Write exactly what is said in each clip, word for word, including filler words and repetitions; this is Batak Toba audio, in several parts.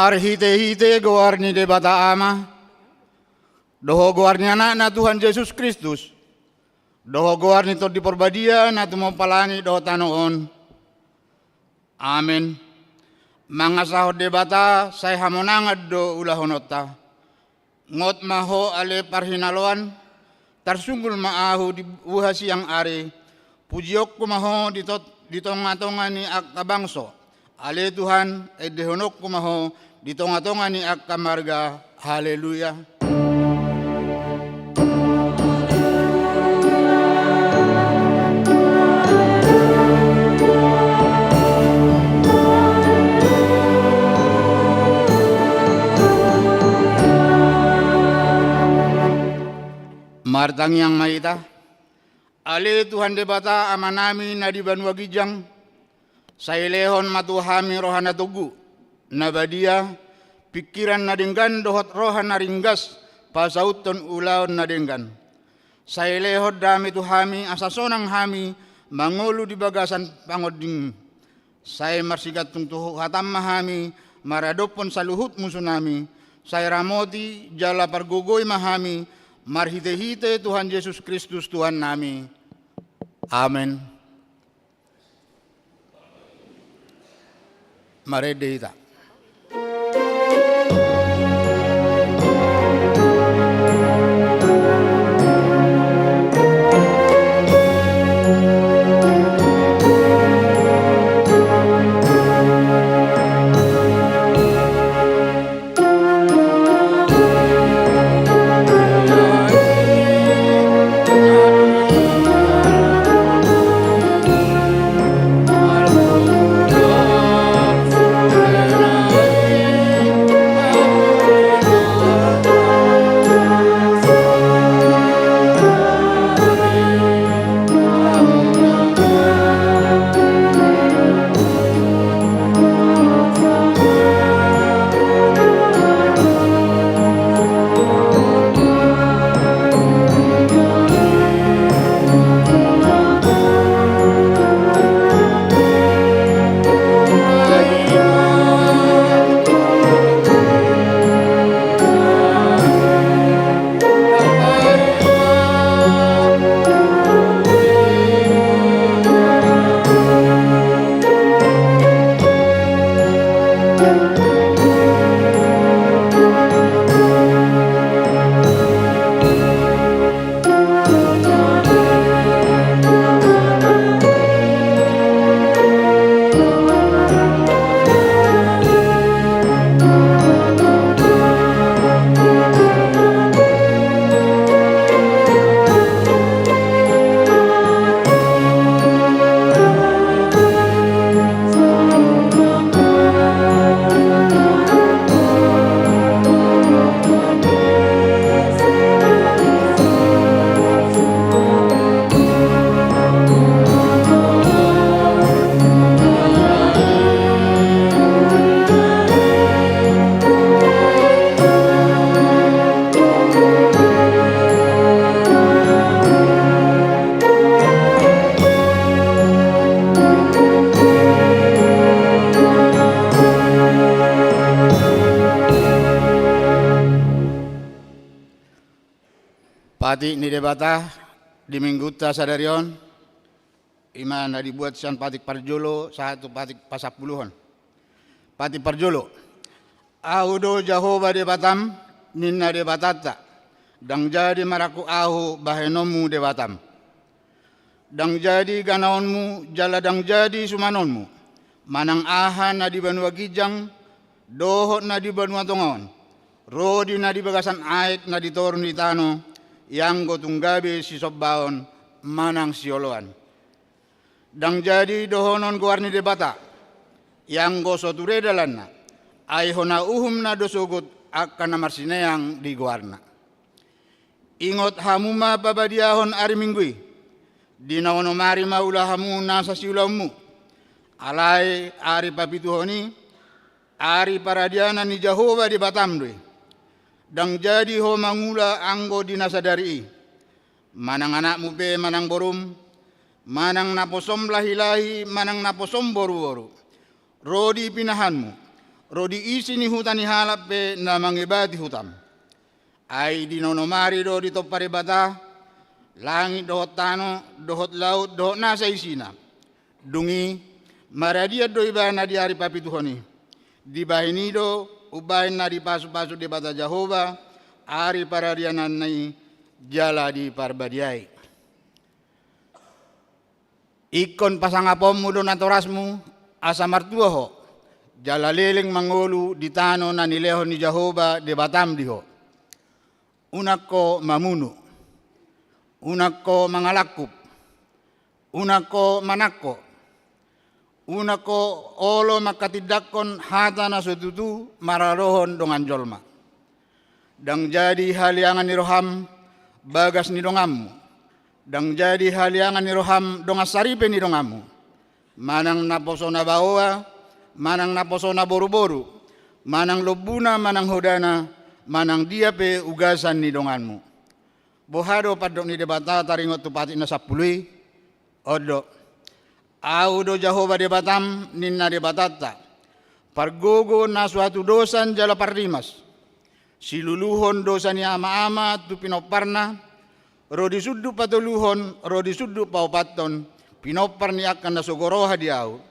Marhitehite goar ni Debata Ama, dohot goar ni Anakna Tuhan Jesus Kristus, dohot goar ni Tondi Parbadia na tumompa langit dohot tano on. Amen. Mangasahon Debata sai hamonangan do ulahononta. Ngot ma ho ale parhinaloan, tarsunggul ma ahu di buha siang ari, pujionku ma ho di tot-, di tongatonga ni angka bangso. Ale Tuhan, endehononku ma ho di tongatonga ni angka marga. Haleluya. Martangiang ma hita. Ale Tuhan Debata Amanami na di banua ginjang, sai lehon ma tu hami roha na togu, na badia, pingkiran na denggan dohot roha na ringgas pasauthon ulaon na denggan. Sai lehon dame tu hami asa sonang hami mangolu di bagasan pangondingmi. Sai marsigantung tu hatam ma hami maradophon saluhut musunami. Sai ramoti jala pargogoi ma hami marhitehite Tuhan Jesus Kristus Tuhannami. Amen. Marende hita. Patik ni Debata di Minggunta sadari on, i ma na dibuat sian patik parjolo sahat tu patik pasampuluhon. Patik parjolo. Ahu do Jahowa Debatam, ninna Debatanta, ndang jadi marangkup ahu bahenonmu Debatam. Ndang jadi ganaonmu jala ndang jadi sumanonmu, manang aha na di banua ginjang dohot na di banua tonga on, ro di na di bagasan aek na di toru ni tano, ianggo tung gabe sisombaon manang sioloan. Ndang jadi dohonon goar ni Debata, ianggo so ture dalanna, ai hona uhumna do sogot angka na marsineang di goarna. Ingot hamu ma pabadiahon ari Minggu i, di na onom ari ma ula hamu nasa siulaonmu. Alai ari papituhon i, ari paradianan ni Jahowa Debatam do i. Ndang jadi ho mangula anggo di na sadari i. Manang anakmu pe manang borum, manang naposom lahilahi manang naposom boruboru, ro di pinahanmu, ro di isi ni huta ni halak pe na mangebati hutam. Ai di nonom ari do ditompa Debata langit dohot tano, dohot laut, dohot nasa isina. Dung i, maradian do ibana di ari papituhon i. Dibahen i do umbahen na dipasupasu Debata Jahowa ari paradiananna i jala diparbadiai. Ingkon pasangaponmu do natorasmu, asa martua ho, jala leleng mangolu di tano na nilehon ni Jahowa Debatam di ho. Unang ho mamunu, unang ho mangalangkup, unang ho manangko, unang ho olo mangkatindangkon hata na so tutu maradophon dongan jolma. Ndang jadi haleangan ni roham bagas ni donganmu, ndang jadi haleangan ni roham dongan saripe ni donganmu, manang naposona baoa, manang naposona boruboru, manang lombuna, manang hodana, manang dia pe ugasan ni donganmu. Boha do pandok ni Debata taringot tu patik na sampulu i? On do: Ahu do Jahowa Debatam, ninna Debatanta, pargogo na so hatudosan jala parrimas, siluluhon dosa ni amaama tu pinomparna, ro di sundut patoluhon, ro di sundut paopathon, pinompar ni angka na sogo roha di ahu.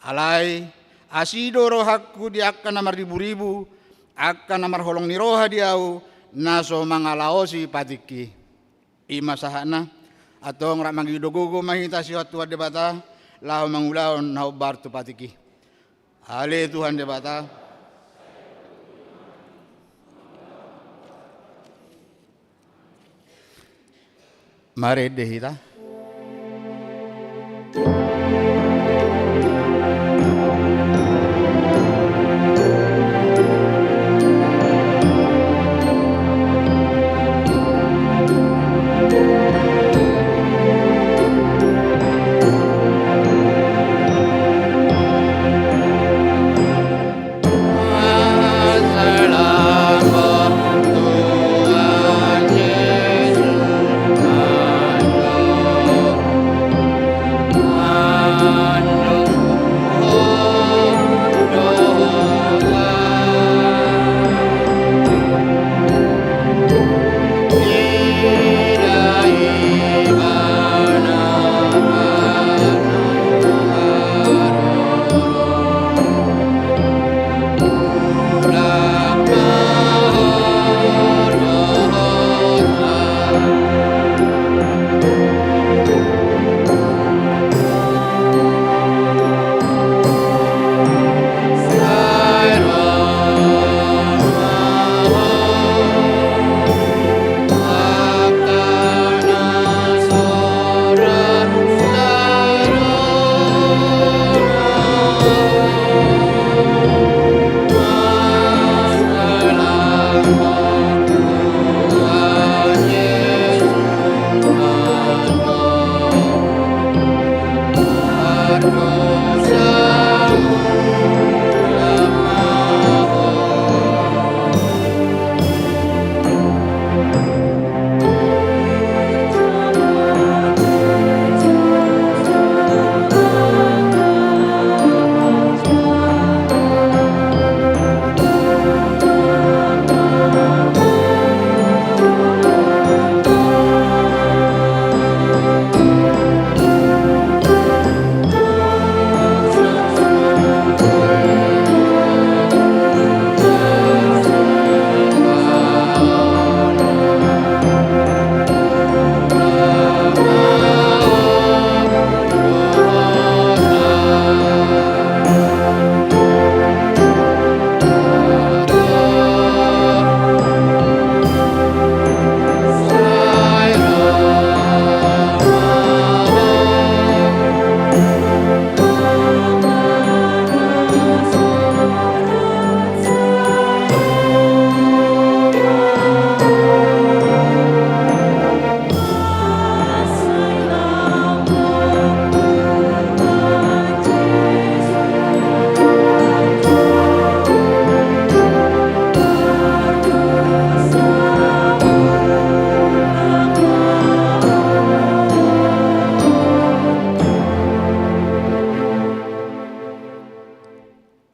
Alai, asi do rohangku di angka na marriburibu, angka na marholong ni roha di ahu, na so mangalaosi patikki. I ma sahatna. Antong rap mangido gogo ma hita sian Tuhan Debata, laho mangulahon na hombar tu patikki. Ale Tuhan Debata. Marende hita.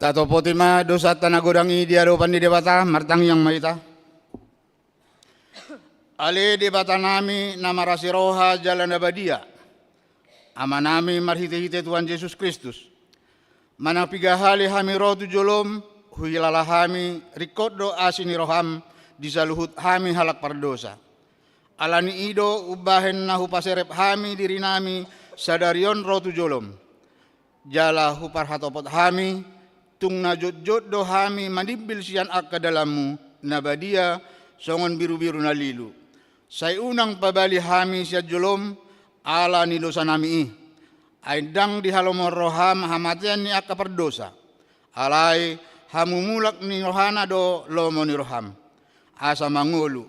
Tatopi ma dosanta na godang i di adopan ni Debata, martangiang ma hita. Ale Debatanami na marasi roha jala na badia, Amanami marhitehite Tuhan Jesus Kristus, manang piga hali hami ro tu jolom, huhilala hami ringkot do asi ni roham di saluhut hami halak pardosa. Ala ni i do umbahen na hupaserep hami dirinami sadari on ro tu jolom. Jala huparhatopot hami, tung na jotjot do hami manimbil sian angka dalanmu na badia songon birubiru na lilu. Sai unang pabali hami sian jolom ala ni dosanami i. Ai ndang di halomohon roham hamatean ni angka pardosa. Alai hamumulak ni rohana do lomo ni roham. Asa mangolu,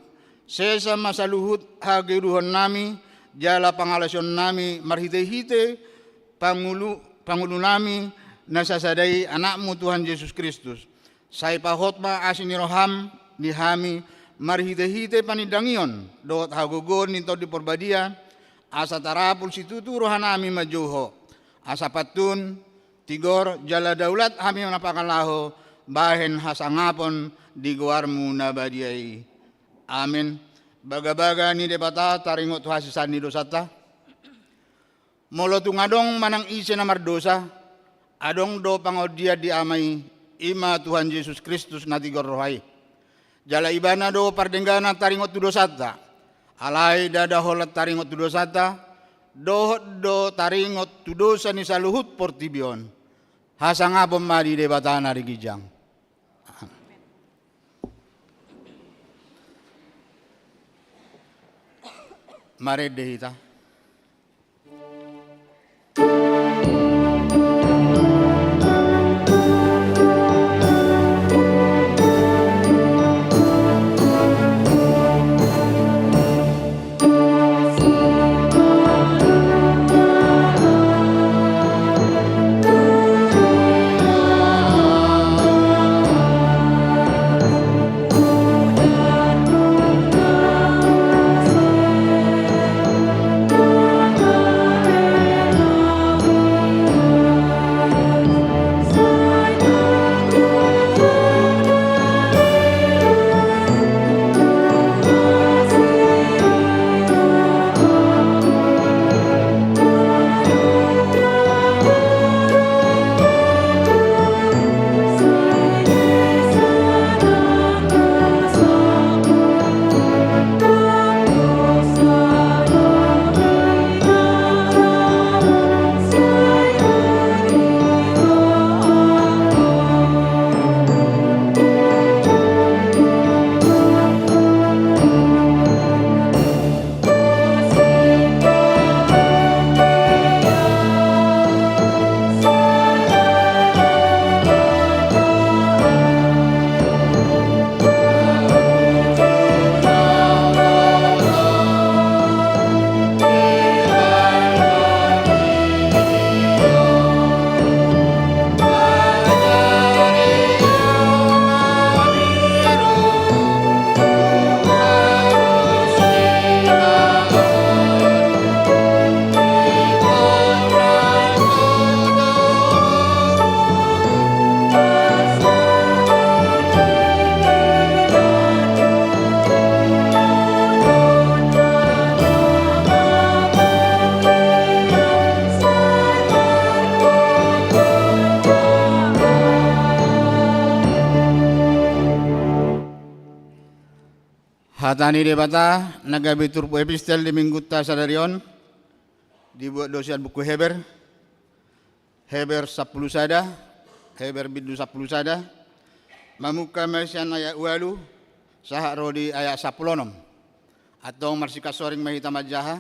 sesa ma saluhut hagedukannami jala pangalaosionnami marhitehite pangulu, pangulunami na sasada i, Anakmu Tuhan Jesus Kristus. Sai pahot ma asi ni roham di hami marhitehite panindangion dohot hagogoon ni Tondi Parbadia, asa tarapul situtu rohanami manjou Ho. Asa pantun, tigor jala daulat hami na pangalaho bahen hasangapon di goarmu na badia i. Amen. Bagabaga ni Debata taringot tu hasesaan ni dosanta. Molo tung adong manang ise na mardosa, adong do pangondian di Ama i, i ma Tuhan Jesus Kristus na tigor roha i. Jala Ibana do pardengganan taringot tu dosanta. Alai ndada holan taringot tu dosanta, dohot do taringot tu dosa ni saluhut portibi on. Hasangapon ma di Debata na di ginjang. Marende hita. Hata ni Debata na gabe turpuk epistel di minggunta sadari on, dibuat do sian buku Heber, Heber sampulu sada, Heber bindu sampulu sada, mamungka ma sian ayat ualu sahat ro di ayat sampulu onom. Antong marsikansoring ma hita manjaha,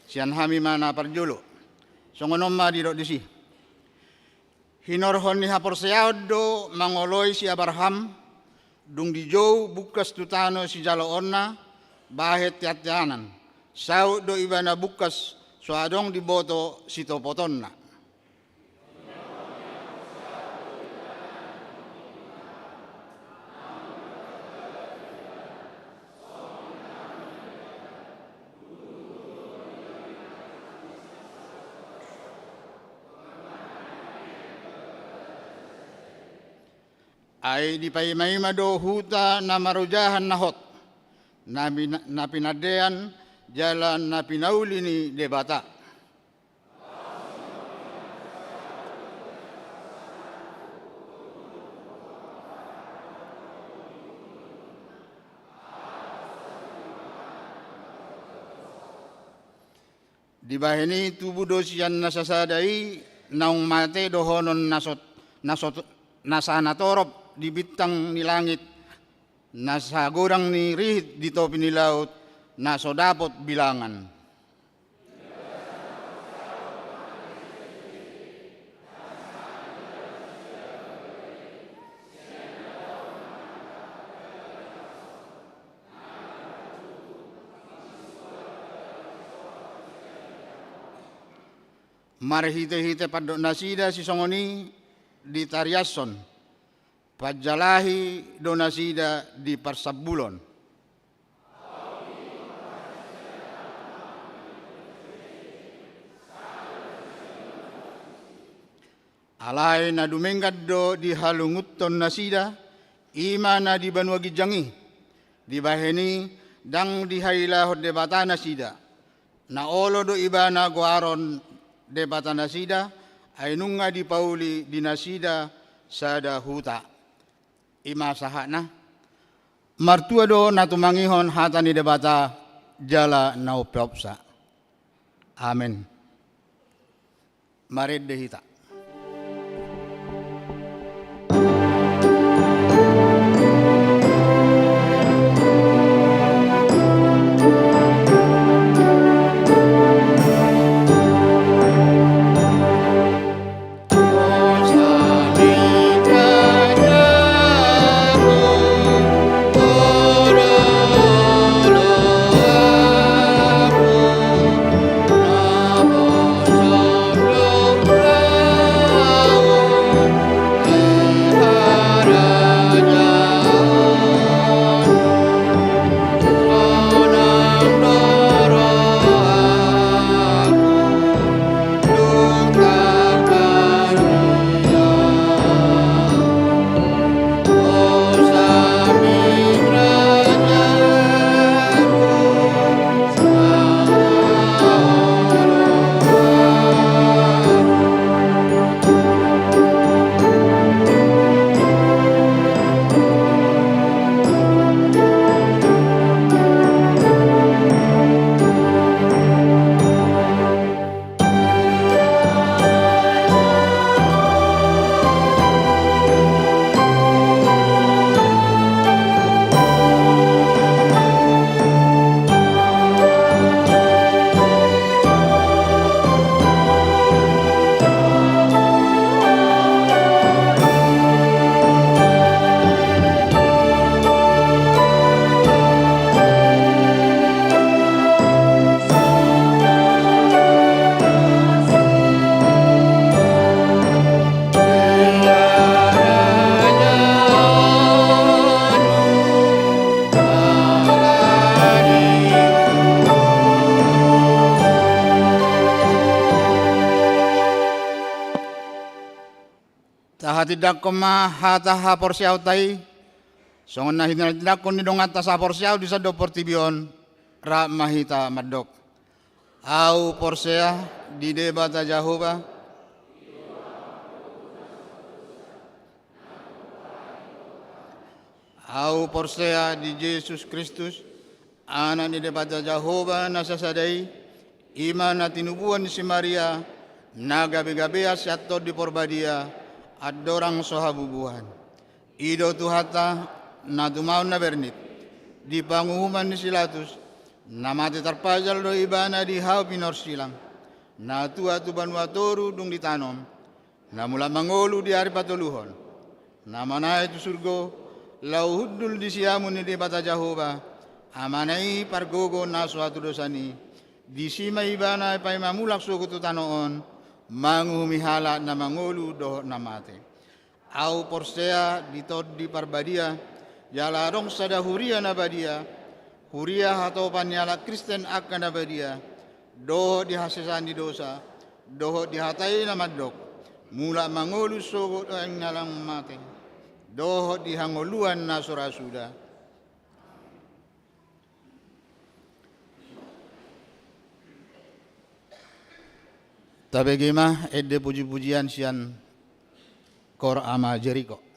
sian hami ma na parjolo. Songon on ma didok disi. Hinorhon ni haporseaon do mangoloi si Abraham, dung dijou bungkas tu tano sijaloonna, bahen teanteanan. Saut do ibana bungkas, so adong diboto sitopotonna. Ai dipaimaima do huta na marojahan na hot, na pina-, na pinandean jala na pinauli ni Debata. Dibahen i tubu do sian na sasada i naung mate dohonon na so, na so, na sanatorop di bintang ni langit, na sagodang ni rihit di topi ni laut, na so dapot bilangan. Marhitehite pandok nasida sisongon i ditariashon, panjalahi do nasida di parsambulon. Alai na dumenggan do dihalungunhon nasida, i ma na di banua ginjang i. Dibahen i ndang dihailahon Debata nasida. Na olo do Ibana goaron Debata nasida, ai nunga dipauli di nasida sada huta. I ma sahatna. Martua do na tumangihon hata ni Debata jala na umpeopsa. Amen. Marende hita. Tahatindangkon ma hata haporseaonta i, songon na hinatindangkon ni donganta sahaporseaon di sandok portibi on, rap ma hita mandok. Ahu porsea di Debata Jahowa. Ahu porsea di Jesus Kristus, Anak ni Debata Jahowa na sasada i, i ma na tinubuan ni si Maria, na gabegabean sian Tondi Porbadia, andorang so habubuhan. I do Tuhanta, na tumaon na bernit, di panguhuman ni si Latus, na mate tarpajal do Ibana di hau pinorsilang, na tua tu banua toru dung ditanom, na mulak mangolu di ari patoluhon, na manaek tu surgo, laho hundul di siamun ni Debata Jahowa, Amana i pargogo na so hatudosan i, disi ma Ibana paima mulak sogot tu tano on, manguhumi halak na mangolu dohot na mate. Ahu porsea di Tondi Parbadia, jala adong sada huria na badia, huria hatopan ni halak Kristen angka na badia, dohot di hasesaan ni dosa, dohot di hata i na mandok, mulak mangolu sogot aek na lang mate. dohot di hangoluan na so ra suda. Tabege ma ende pujipujian sian Kor Ama Jeriko.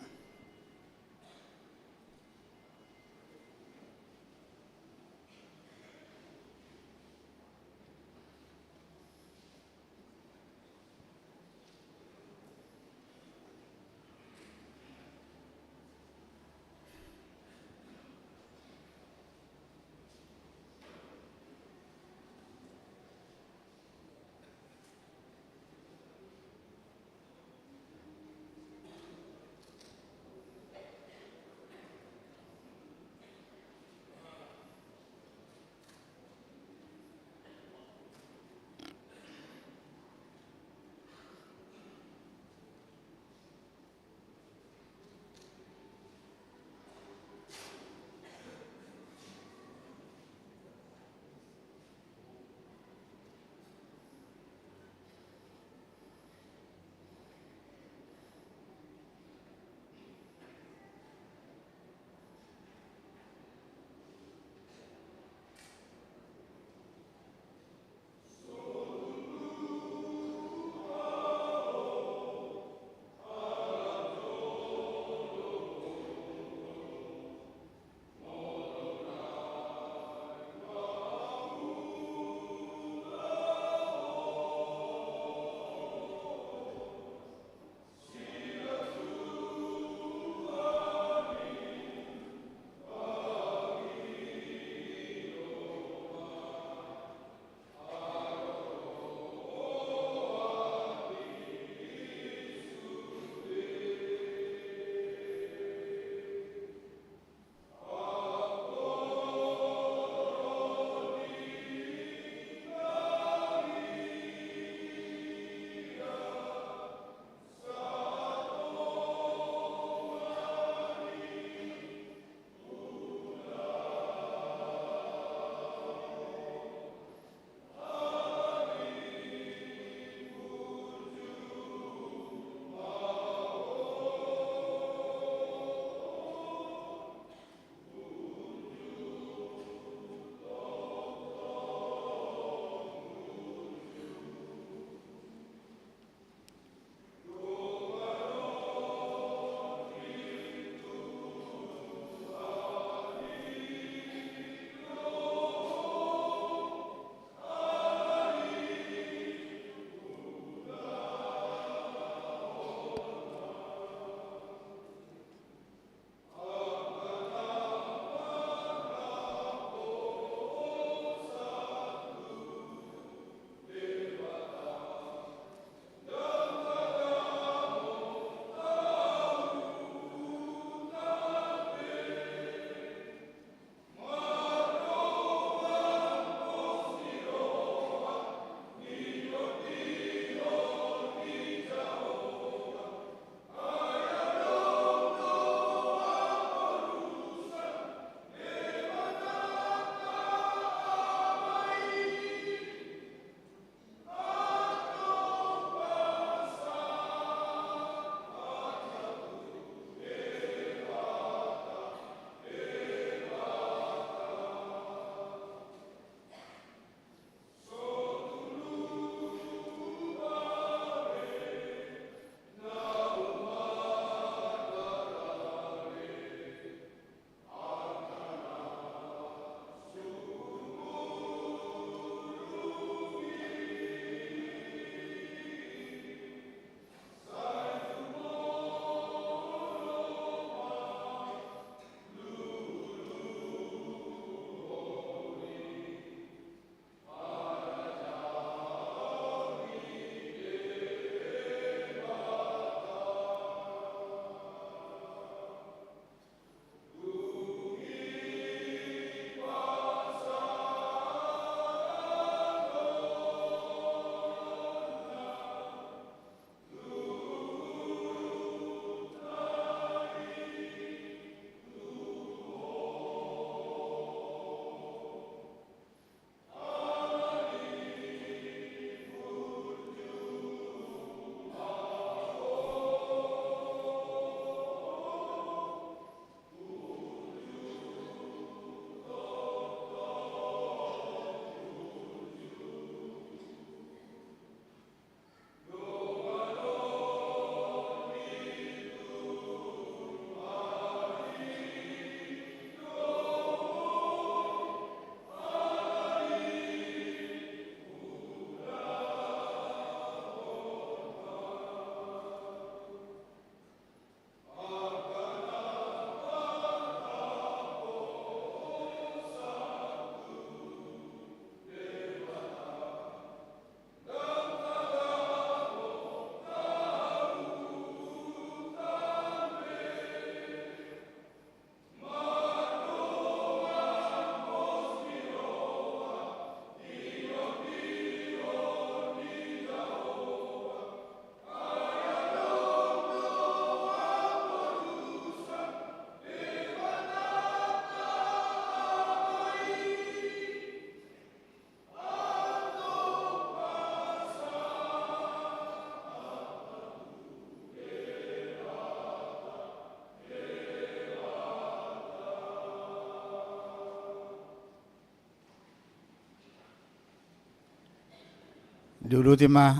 Diuduti ma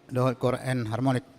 dohot Koran harmonik.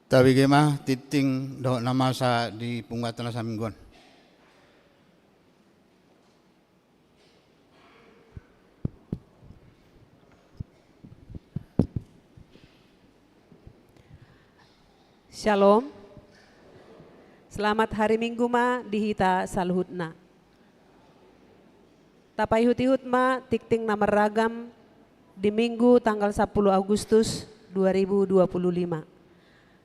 Tabege ma tingting dohot na masa di punguanta na saminggu on. Shalom. Selamat hari Minggu ma di hita saluhutna. Tapaihut-ihut ma tingting na marragam di Minggu tanggal sampulu Agustus dua ribu dua puluh lima.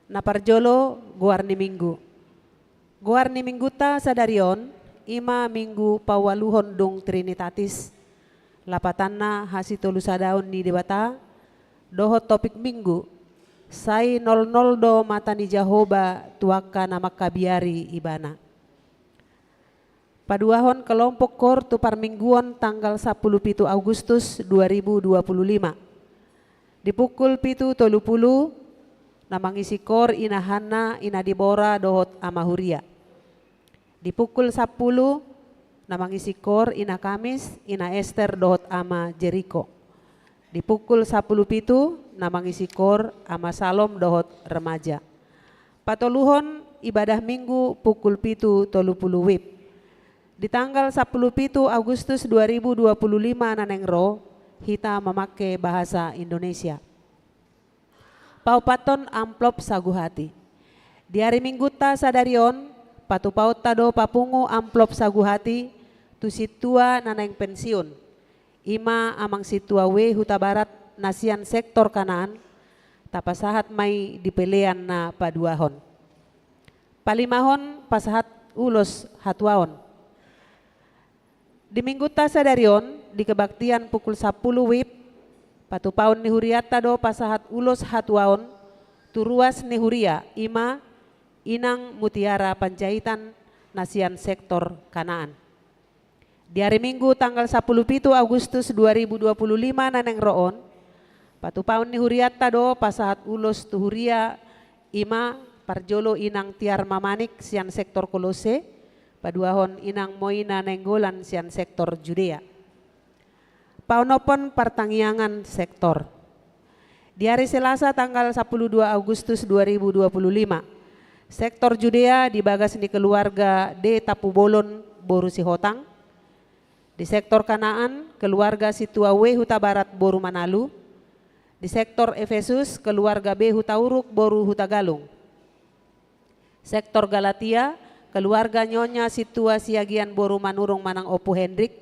Na parjolo, goar ni Minggu. Goar ni Mingguta sadari on, i ma Minggu paualuhon dung Trinitatis, lapatanna hasitolusadaon ni Debata, dohot topik Minggu, sai nolnol do mata ni Jahowa tu angka na mangkabiari Ibana. Paduahon kelompok koor tu parmingguon tanggal sampulu pitu Agustus dua ribu dua puluh lima. Di pukul pitu tolu pulu, na mangisi koor Ina Hanna, Ina Dibora dohot Ama Huria. Di pukul sampulu, na mangisi koor Ina Kamis, Ina Ester dohot Ama Jeriko. Di pukul sampulu pitu, na mangisi koor Ama Salom dohot remaja. Patoluhon ibadah Minggu pukul pitu tolu pulu wib. Di tanggal sampulu pitu Agustus dua ribu dua puluh lima na naeng ro, hita mamangke bahasa Indonesia. Paopathon amplop sagu hati. Di ari Mingguta sadari on, patupaonta do papungu amplop sagu hati tu sintua na naeng pensiun. I ma amang sintua W Hutabarat na sian sektor Kanaan, tapasahat ma i di pelean na paduahon. Palimahon, pasahat ulos hatuaon. Di Mingguta sadari on, di kebaktian pukul sampulu wib, patupaon ni hurianta do pasahat ulos hatuaon tu ruas ni huria, i ma Inang Mutiara Panjaitan na sian sektor Kanaan. Di ari Minggu tanggal sampulu pitu Agustus dua ribu dua puluh lima na naeng ro on, patupaon ni hurianta do pasahat ulos tu huria, i ma parjolo Inang Tiar Mamanik sian sektor Kolose, paduahon Inang Moina Nainggolan sian sektor Judea. Paonomhon partangiangan sektor. Di ari Selasa tanggal sampulu dua Agustus dua ribu dua puluh lima, sektor Judea di bagas ni keluarga D Tampubolon boru Sihotang, di sektor Kanaan keluarga sintua W Hutabarat boru Manalu, di sektor Efesus keluarga B Hutauruk boru Hutagalung. Sektor Galatia, keluarga Nyonya Sintua Siagian boru Manurung manang Ompu Hendrik.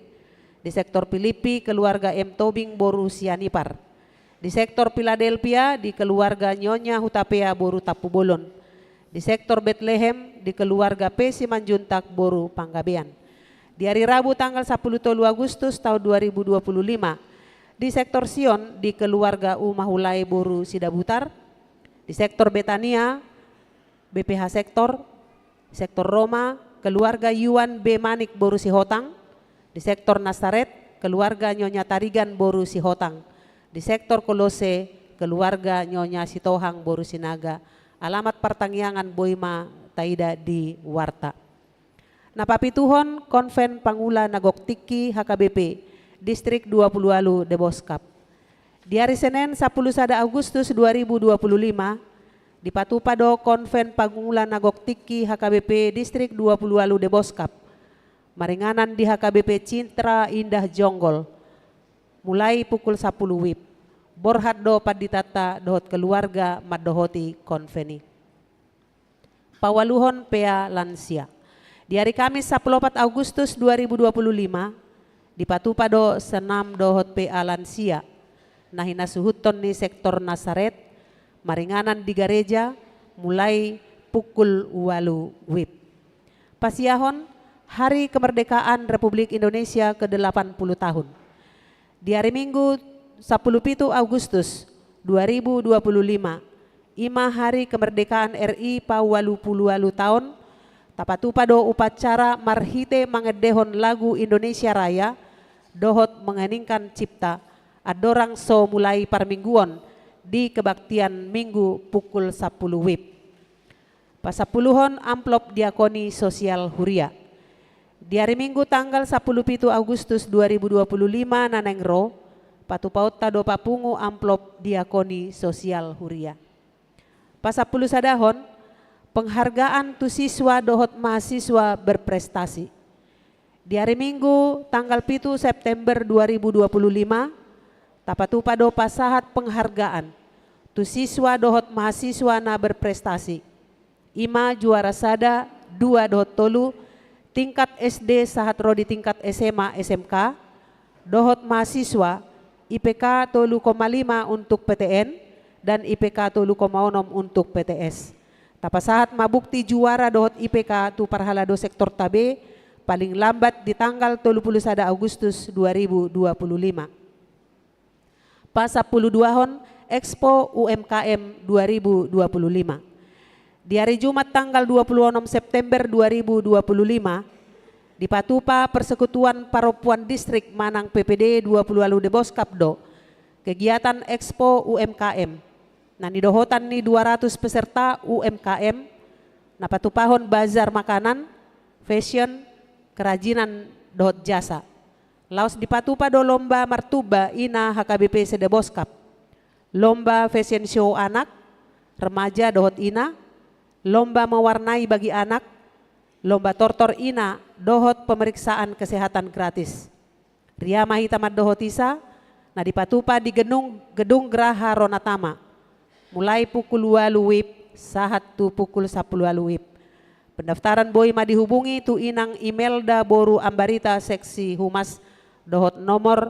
Di sektor Pilippi, keluarga M Tobing boru Sianipar. Di sektor Piladelpia, di keluarga Nyonya Hutapea boru Tampubolon. Di sektor Betlehem, di keluarga P Simanjuntak boru Panggabean. Di ari Rabu tanggal sampulu tolu Agustus taon dua ribu dua puluh lima, di sektor Sion, di keluarga Umahulai boru Sidabutar. Di sektor Betania, B P H sektor, sektor Roma, keluarga Yuan B Manik boru Sihotang, di sektor Nasaret, keluarga Nyonya Tarigan boru Sihotang, di sektor Kolose, keluarga Nyonya Sitohang boru Sinaga. Alamat partangiangan boi ma taida di warta. Na papituhon, Konven Pangula na Gok Tingki H K B P, Distrik dua pulu ualu Deboskap. Di ari Senen sampulu sada Agustus dua ribu dua pulu lima, dipatupa do Konven Pangula na Gok Tingki H K B P Distrik dua pulu ualu Deboskap, maringanan di H K B P Cintra Indah Jonggol, mulai pukul sampulu wib. Borhat do panditanta dohot keluarga mandohoti konven i. Paualuhon pea lansia. Di ari Kamis sampulu opat Agustus dua ribu dua puluh lima, dipatupa do senam dohot pea lansia na hinasuhuthon ni sektor Nasaret, maringanan di gareja, mulai pukul ualu wib. Pasiahon, Hari Kemerdekaan Republik Indonesia kedelapan puluh tahun. Di ari Minggu sampulu pitu Agustus dua ribu dua puluh lima, i ma Hari Kemerdekaan R I paualu pulu ualu taon, tapatupa do upacara marhite mangendehon lagu Indonesia Raya dohot mengheningkan cipta, andorang so mulai parmingguon di kebaktian Minggu pukul sampulu wib. Pasampuluhon amplop diakoni sosial huria. Di ari Minggu tanggal sampulu pitu Agustus dua ribu dua puluh lima na naeng ro, patupaonta do papungu amplop diakoni sosial huria. Pasampulu sadahon, penghargaan tu siswa dohot mahasiswa berprestasi. Di ari Minggu tanggal pitu September dua ribu dua puluh lima, tapatupa do pasahat penghargaan tu siswa dohot mahasiswa na berprestasi. I ma juara sada, dua dohot tolu, tingkat S D sahat ro di tingkat S M A, S M K, dohot mahasiswa, I P K tolu koma lima untuk P T N dan I P K tolu koma onom untuk P T S. Tapasahat ma bukti juara dohot I P K tu parhalado sektor Tabe, paling lambat di tanggal tolu pulu sada Agustus dua ribu dua pulu lima. Pasampuluduahon, Expo U M K M dua ribu dua pulu lima. Di ari Jumat tanggal dua pulu onom September dua ribu dua pulu lima, dipatupa Persekutuan Parompuan Distrik manang P P D dua pulu ualu Deboskap do kegiatan Expo U M K M, na nidohotan ni dua ratus peserta U M K M, na patupahon bazar makanan, fashion, kerajinan, dohot jasa. Laos dipatupa do lomba martumba ina H K B P se-Deboskap, lomba fashion show anak, remaja dohot ina, lomba mewarnai bagi anak, lomba tortor ina, dohot pemeriksaan kesehatan gratis. Ria ma hita mandohoti sa, na dipatupa di gedung, gedung Graha Ronatama, mulai pukul ualu wib sahat tu pukul sampulu ualu wib. Pendaftaran boi ma dihubungi tu inang Imelda boru Ambarita seksi humas dohot nomor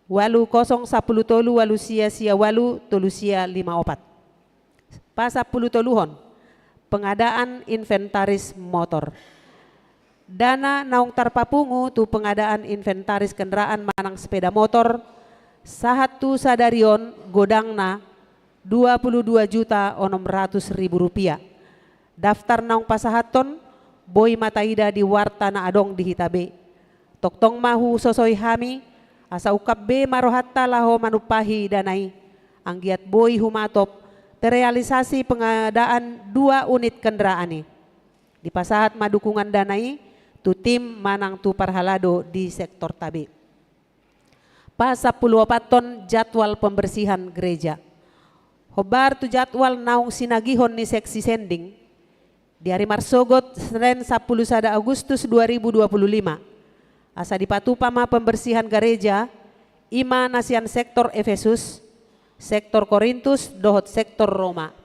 ualu kosong sampulu tolu ualu sia sia ualu tolu sia lima opat. Pasampulutoluhon, pengadaan inventaris motor. Dana naung tarpapungu tu pengadaan inventaris kendaraan manang sepeda motor, sahat tu sadari on godangna dua pulu dua juta onom ratus ribu rupiah. Daftar naung pasahathon, boi ma taida di warta na adong di hita be. Tongtong ma husosoi hami, asa ungkap be ma rohanta laho manumpahi dana i, anggiat boi humatop, terrealisasi pengadaan dua unit kendaraan i. Dipasahat ma dukungan dana i, tu tim manang tu parhalado di sektor Tabe. Pasampuluopathon, jadwal pembersihan gereja. Hombar tu jadwal naung sinagihon ni seksi sending, di ari marsogot Senen sampulu sada Agustus dua ribu dua pulu lima, asa dipatupa ma pembersihan gareja, i ma na sian sektor Efesus, sektor Korintus, dohot sektor Roma.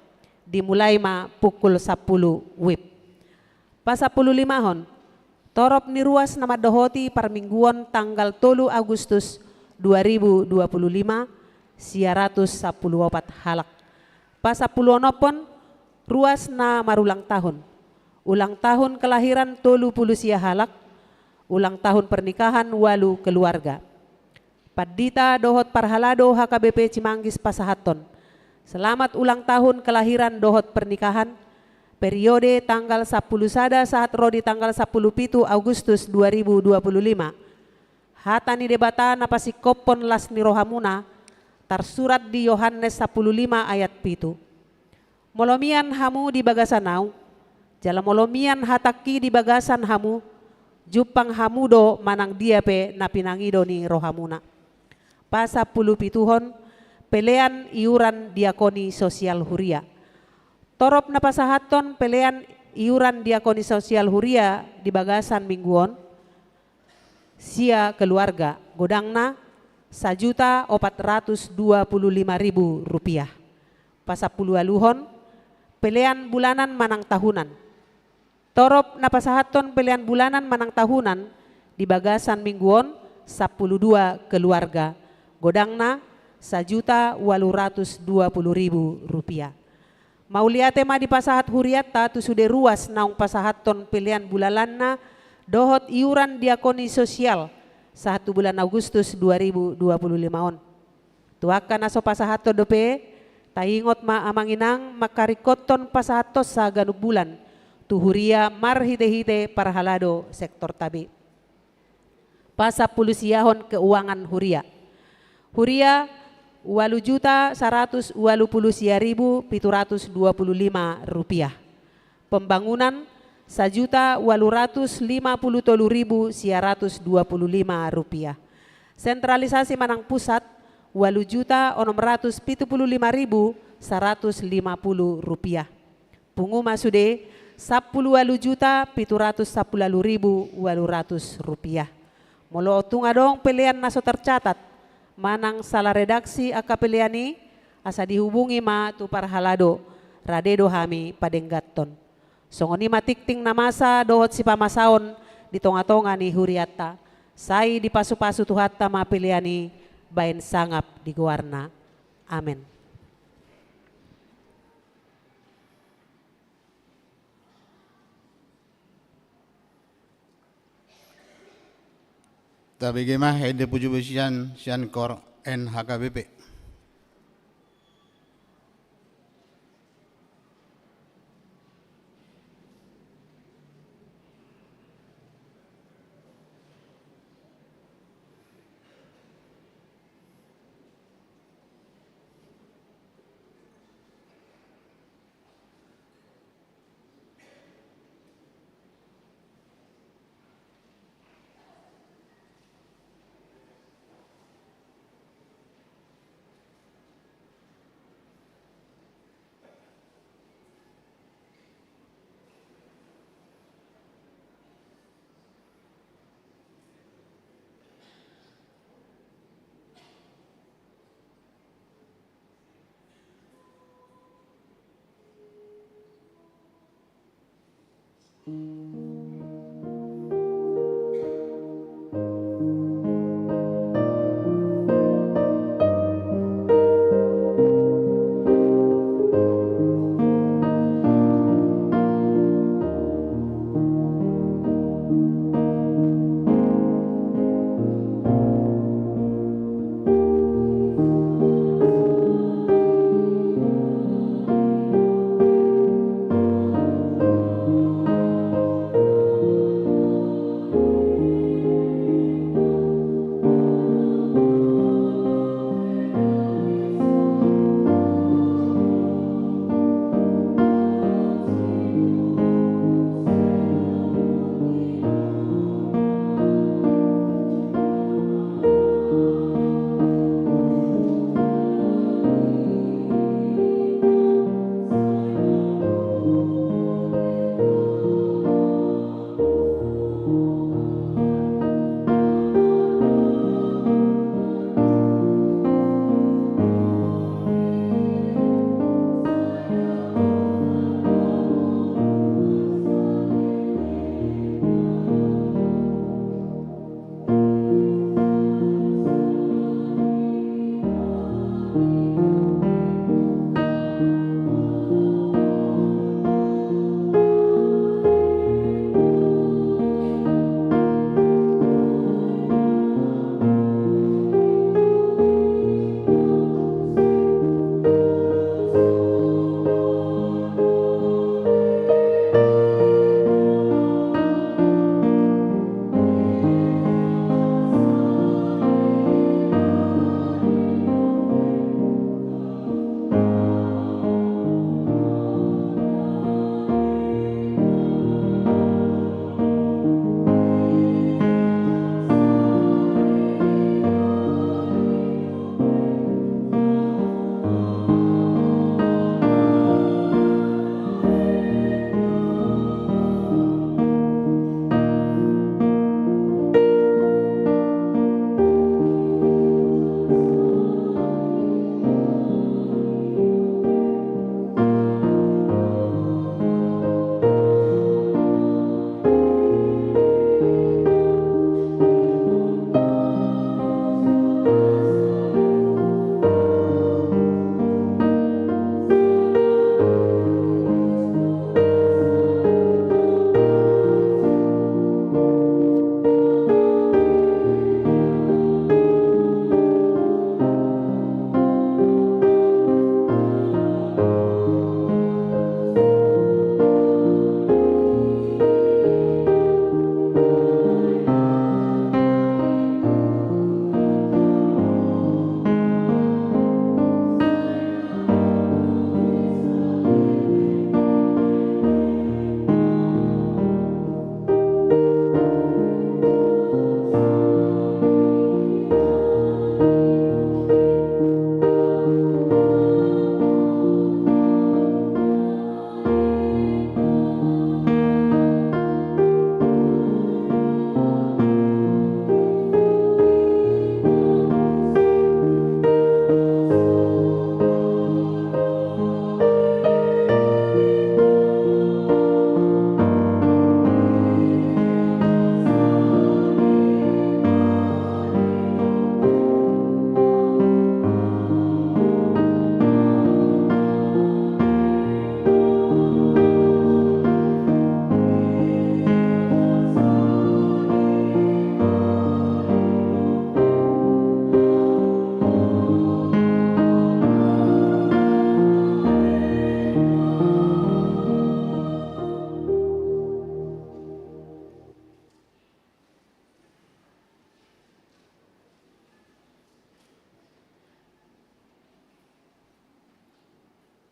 Dimulai ma pukul sampulu wib. Pasampululimahon, torop ni ruas na mandohoti parmingguon tanggal tolu Agustus dua ribu dua pulu lima, sia ratus sampulu opat halak. Pasampuluonomhon, ruas na marulang tahun. Ulang tahun kelahiran tolu pulu sia halak, ulang tahun pernikahan ualu keluarga. Pandita dohot parhalado H K B P Cimanggis pasahathon selamat ulang tahun kelahiran dohot pernikahan, periode tanggal sampulu sada sahat ro di tanggal sampulu pitu Agustus dua ribu dua pulu lima. Hata ni Debata na pasingkophon las ni rohamuna, tarsurat di Yohanes sampulu lima ayat pitu. Molo mian hamu di bagasan ahu, jala molo mian hatangki di bagasan hamu, jumpang hamu do manang dia pe na pinangido ni rohamuna. Pasampulupituhon, pelean iuran diakoni sosial huria. Torop na pasahathon pelean iuran diakoni sosial huria di bagasan minggu on, sia keluarga, godangna sajuta opat ratus dua pulu lima ribu rupiah. Pasampuluualuhon, pelean bulanan manang tahunan. Torop na pasahathon pelean bulanan manang tahunan di bagasan minggu on, sampulu dua keluarga, godangna sajuta ualu ratus dua pulu ribu rupiah. Mauliate ma dipasahat hurianta tu sude ruas naung pasahathon pelean bulalanna dohot iuran diakoni sosial sahat tu bulan Agustus dua ribu dua pulu lima on. Tu angka na so pasahathon dope, taingot ma amang inang mangkaringkothon pasahathonsa ganup bulan tu huria marhitehite parhalado sektor Tabe. Pasampulusiahon keuangan huria. Huria, ualu juta saratus ualu pulu sia ribu pitu ratus dua pulu lima rupiah. Pembangunan, sajuta ualu ratus lima pulu tolu ribu sia ratus dua pulu lima rupiah. Sentralisasi manang pusat, ualu juta onom ratus pitu pulu lima ribu saratus lima pulu rupiah. Pungu ma sude, sampulu ualu juta pitu ratus sampulu ualu ribu ualu ratus rupiah. Molo tung adong pelean na so tercatat manang sala redaksi angka pelean i, asa dihubungi ma tu parhalado rade do hami padengganhon. Songon i ma tingting na masa dohot sipamasaon di tonga-tonga ni hurianta, sai dipasupasu Tuhanta ma pelean i baen sangap di goarna. Amen. Tabege ma ende pujipujian sian koor N H K B P.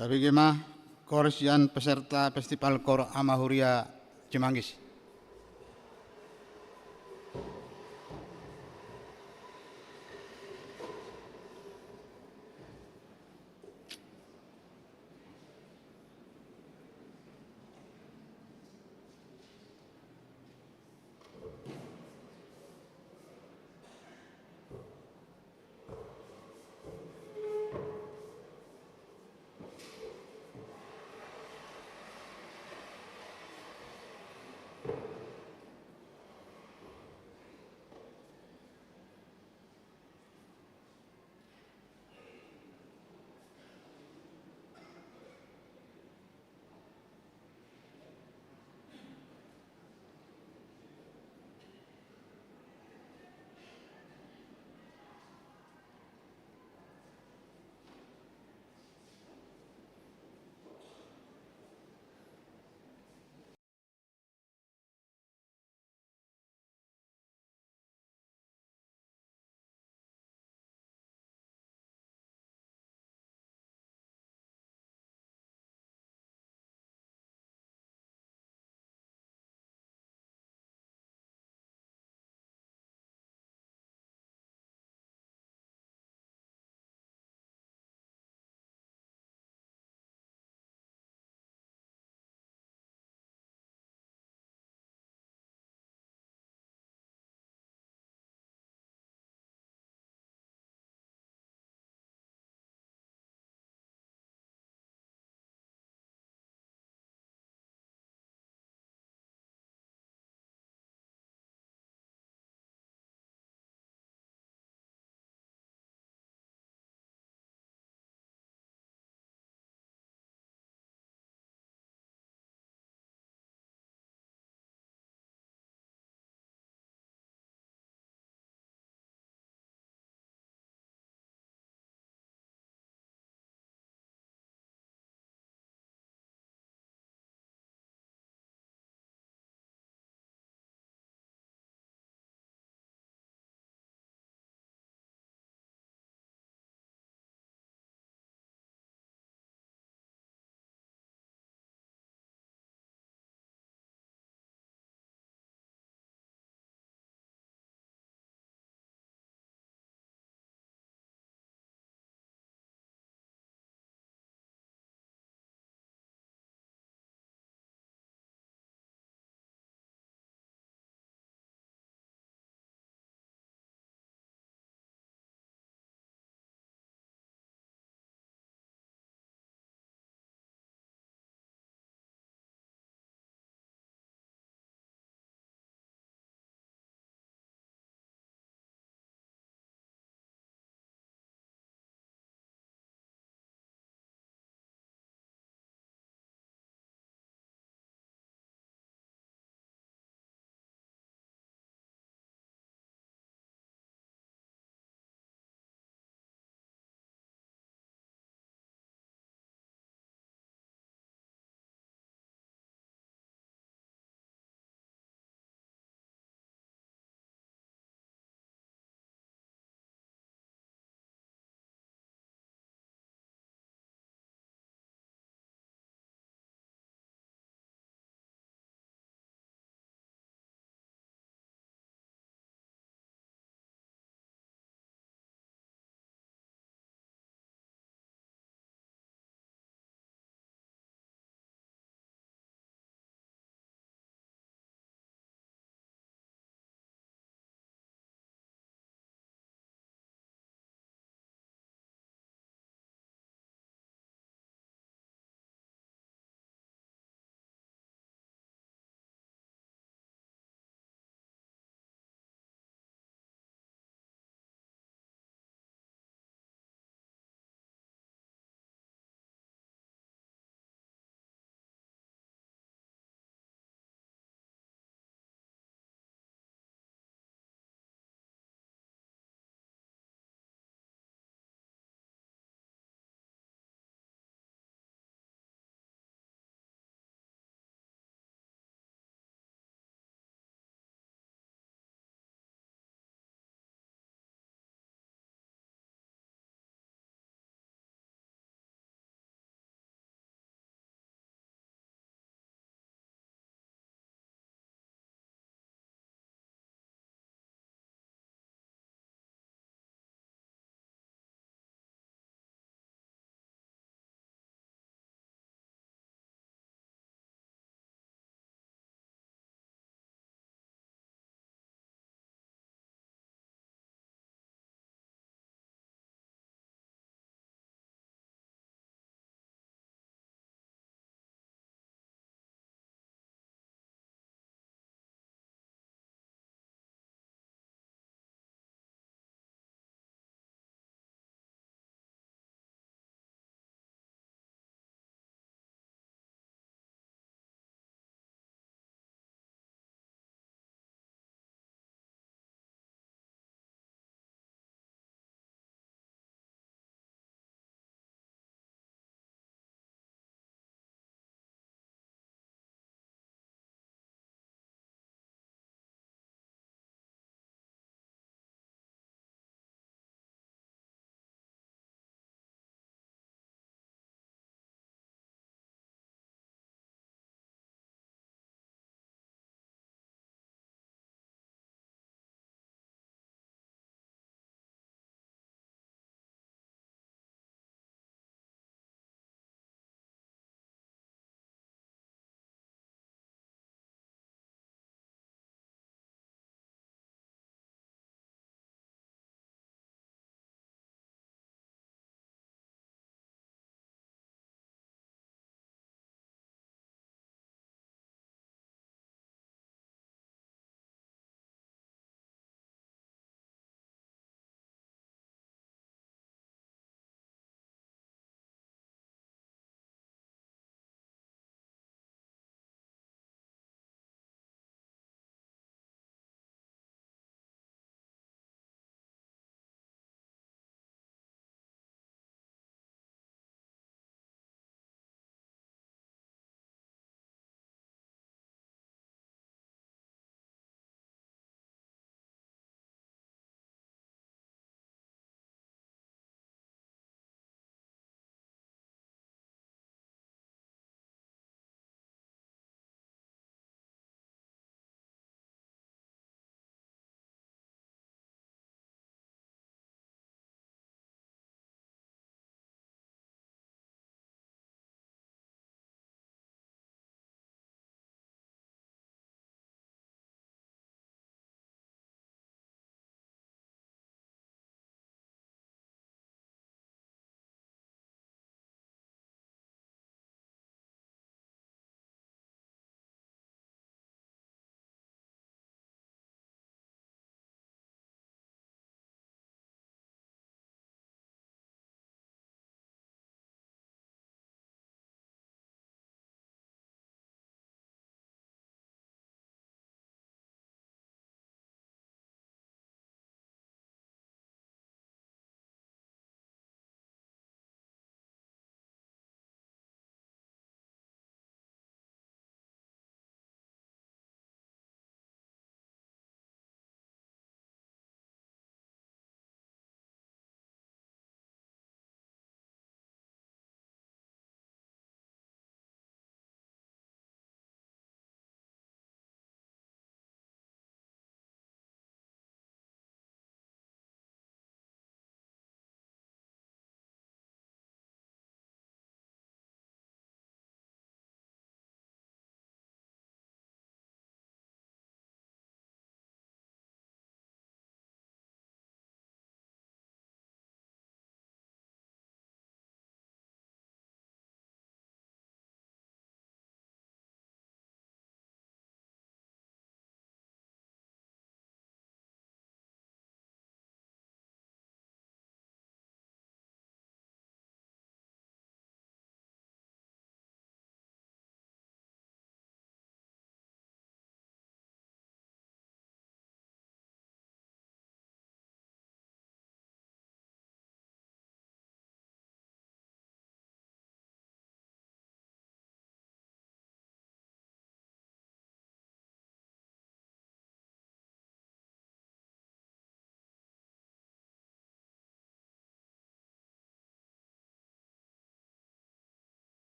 Tabege ma koor sian peserta Festival Koor Ama Huria Cimanggis.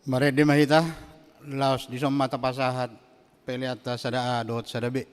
Marende ma hita, laos dison ma tapasahat peleanta sada A dohot sada B.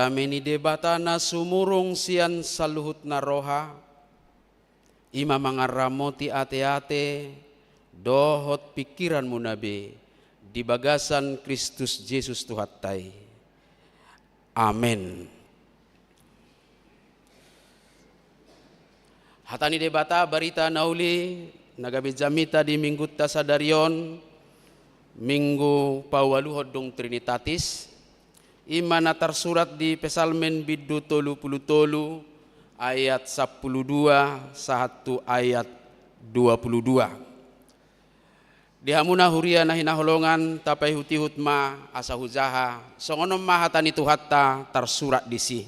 Dame ni Debata na sumurung sian saluhutna roha, i ma mangaramoti ateate dohot pingkiranmuna be di bagasan Kristus Jesus Tuhanta i. Amen. Hata ni Debata, barita na uli na gabe jamita di Minggunta sadari on, Minggu paualuhon dung Trinitatis, i ma na tarsurat di Psalmen bindu tolu pulu tolu, ayat sampulu dua sahat tu ayat dua pulu dua. Di hamuna huria na hinaholongan, tapaihutihut ma asa hujaha, songon on ma hata ni Tuhanta tarsurat disi.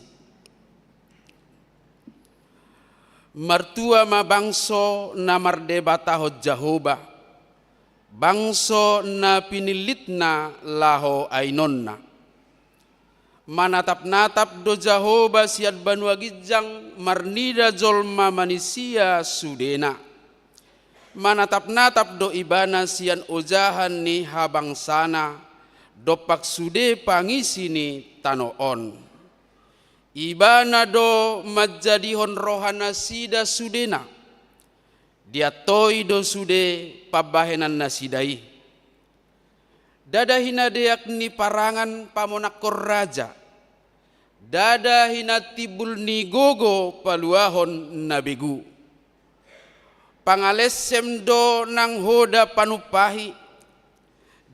Martua ma bangso na mardebatahon Jahowa, bangso na pinillitna laho ainonna. Manatapnatap do Jahowa sian banua ginjang marnida jolma manisia sudena. Manatapnatap do Ibana sian ojahan ni habangsana, dompak sude pangisi ni tano on. Ibana do manjadihon rohanasida sudena. Diantoi do sude pambahenannasida i. Ndada hinadeak ni parangan pamonangkon raja, ndada hinatimbul ni gogo paluahon na begu. Pangalesem do nang hoda panumpahi,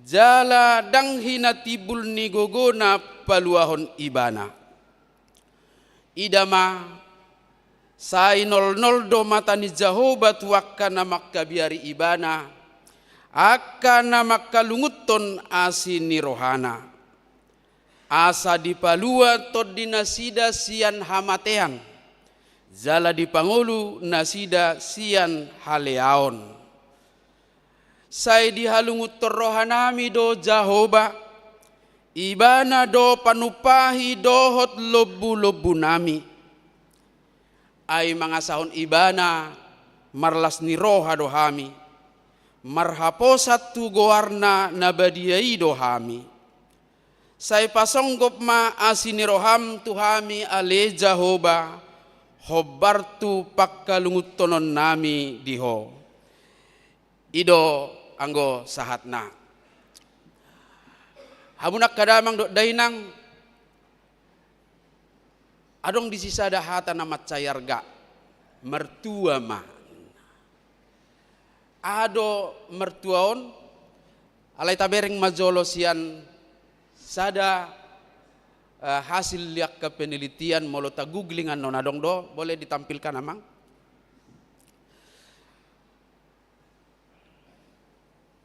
jala ndang hinatimbul ni gogona paluahon Ibana. Ida ma, sai nolnol do mata ni Jahowa tu angka na mangkabiari Ibana, angka na mangkalungunhon asi ni rohana. Asa dipalua tondinasida sian hamatean, jala dipangolu nasida sian haleaon. Sai dihalungunhon rohanami do Jahowa, Ibana do panumpahi dohot lombulombunami. Ai mangasahon Ibana marlas ni roha do hami, marhaposan tu goarna na badia i do hami. Sai pasonggop ma asi ni roham tu hami ale Jahowa, hombar tu pangkalungunhononnami di Ho. I do anggo sahatna. Hamu angka damang dohot dainang, adong disi sada hata na mansai arga, martua ma. Aha do martua on? Alai tabereng ma jolo sian sada, eh, hasil ni angka penelitian, molo ta-googling annon adong do, boleh ditampilkan, Amang?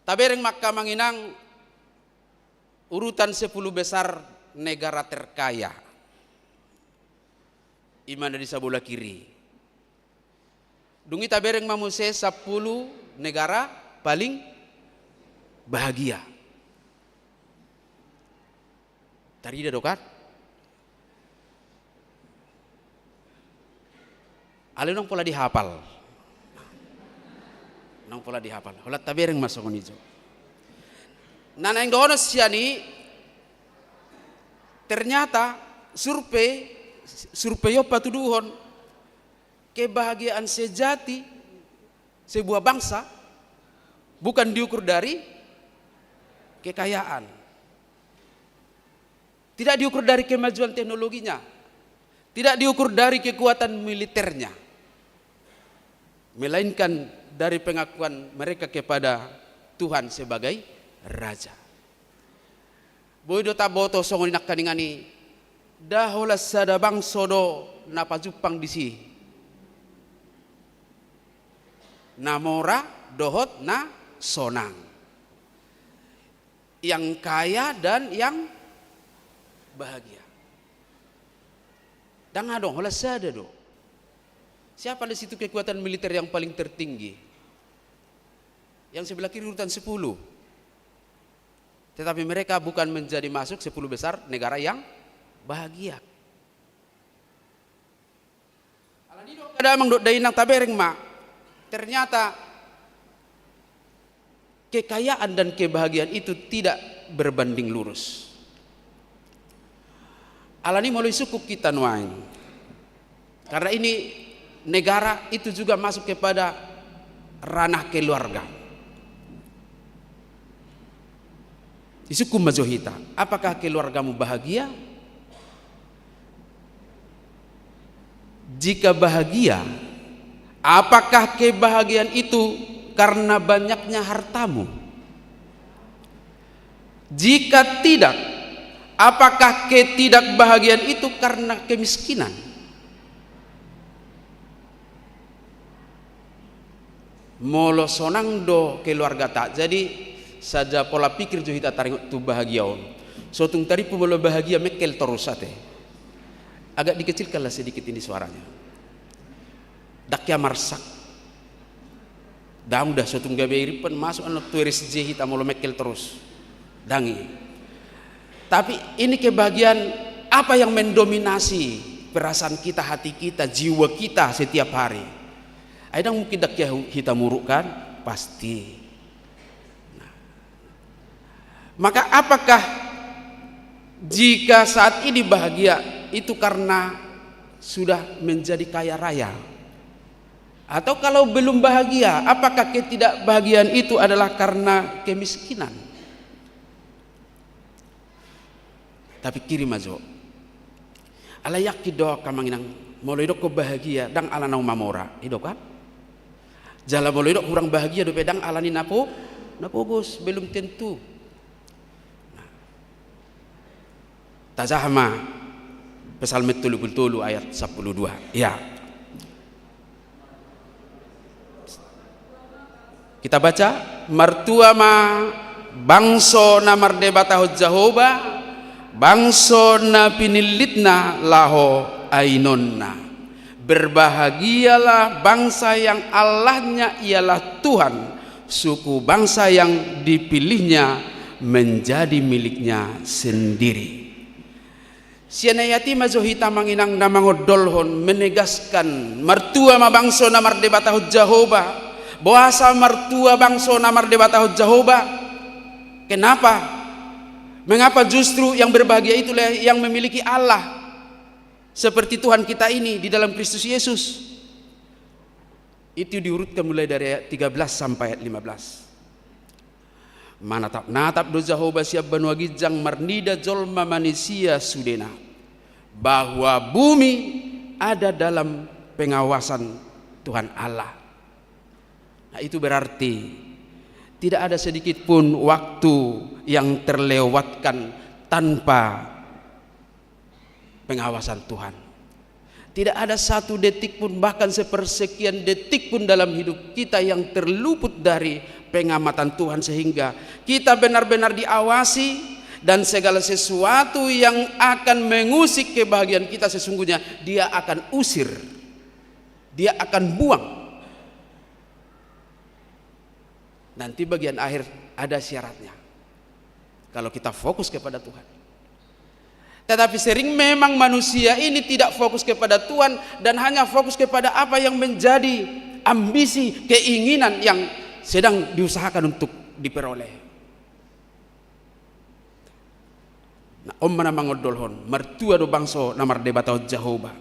Tabereng ma angka amang inang, urutan sepuluh besar negara terkaya. I ma na di sabola kiri. Dung i tabereng ma muse sampulu negara paling bahagia. Tarida do kan? Alai unang pola dihapal. Unang pola dihapal. Holan tabereng ma songon i jo. Na naeng dohonon sian i, ternyata survei, survei on patuduhon, kebahagiaan sejati sebuah bangsa bukan diukur dari kekayaan. Tidak diukur dari kemajuan teknologinya. Tidak diukur dari kekuatan militernya. Melainkan dari pengakuan mereka kepada Tuhan sebagai Raja. Boi do taboto songon i nangkaningan i, nda holan sada bangso do na pajumpang disi na mora dohot na sonang. Yang kaya dan yang bahagia. Ndang adong, holan sada do. Siapa di situ kekuatan militer yang paling tertinggi? Yang sebelah kiri urutan sepuluh. Tetapi mereka bukan menjadi masuk sepuluh besar negara yang bahagia. Alani i do angka damang dohot dainang, tabereng ma, ternyata kekayaan dan kebahagiaan itu tidak berbanding lurus. Alani molo isungkun hita nuaeng, karena ini negara itu juga masuk kepada ranah keluarga. Isungkun ma jo hita, apakah keluargamu bahagia? Jika bahagia, apakah kebahagiaan itu karena banyaknya hartamu? Jika tidak, apakah ketidakbahagiaan itu karena kemiskinan? Molo sonang do keluargata, jadi sada pola pikir jo hita taringot tu bahagia on. So tung tarimpu molo bahagia mengkel torus ate. Agak dikecilkanlah sedikit ini suaranya. Ndang hea marsak. Ndang, udah, so tung gabe iripan masuk annon tu R S J hita molo mengkel torus. Ndang i. Tapi ini kebahagiaan apa yang mendominasi perasaan kita, hati kita, jiwa kita setiap hari? Ai ndang mungkin ndang hea hita muruk kan? Pasti. Nah. Maka apakah jika saat ini bahagia itu karena sudah menjadi kaya raya? Atau kalau belum bahagia, apakah ketidakbahagiaan itu adalah karena kemiskinan? Tapikiri ma jo. Alai yakin do ahu amang inang, molo didok ho bahagia, ndang ala naung mamora, i do kan? Jala molo didok hurang bahagia dope, ndang alani na po-, na pogos, belum tentu. Nah. Tajaha ma Psalmen tolu pulu tolu ayat sampulu dua. Ya. Kita baca, martua ma bangso na mardebatahon Jahowa, bangso na pinillitna laho ainonna. Berbahagialah bangsa yang Allahnya ialah Tuhan, suku bangsa yang dipilihnya menjadi miliknya sendiri. Sian ayat i ma jo hita amang inang na mangondolhon, menegaskan, martua ma bangso na mardebatahon Jahowa. Boasa martua bangso na mardebatahon Jahowa? Kenapa? Mengapa justru yang berbahagia itulah yang memiliki Allah seperti Tuhan kita ini di dalam Kristus Yesus? Itu diurutkan mulai dari ayat tiga belas sampai ayat lima belas. Manatap-natap do Jahowa sian banua ginjang, marnida jolma manisia sudena, bahwa bumi ada dalam pengawasan Tuhan Allah. Nah, itu berarti tidak ada sedikit pun waktu yang terlewatkan tanpa pengawasan Tuhan. Tidak ada satu detik pun, bahkan sepersekian detik pun dalam hidup kita yang terluput dari pengamatan Tuhan, sehingga kita benar-benar diawasi, dan segala sesuatu yang akan mengusik kebahagiaan kita, sesungguhnya Dia akan usir, Dia akan buang. Nanti bagian akhir ada syaratnya. Kalau kita fokus kepada Tuhan. Tetapi sering memang manusia ini tidak fokus kepada Tuhan dan hanya fokus kepada apa yang menjadi ambisi, keinginan yang sedang diusahakan untuk diperoleh. Nah, on ma na mangondolhon, martua do bangso na mardebatahon Jahowa.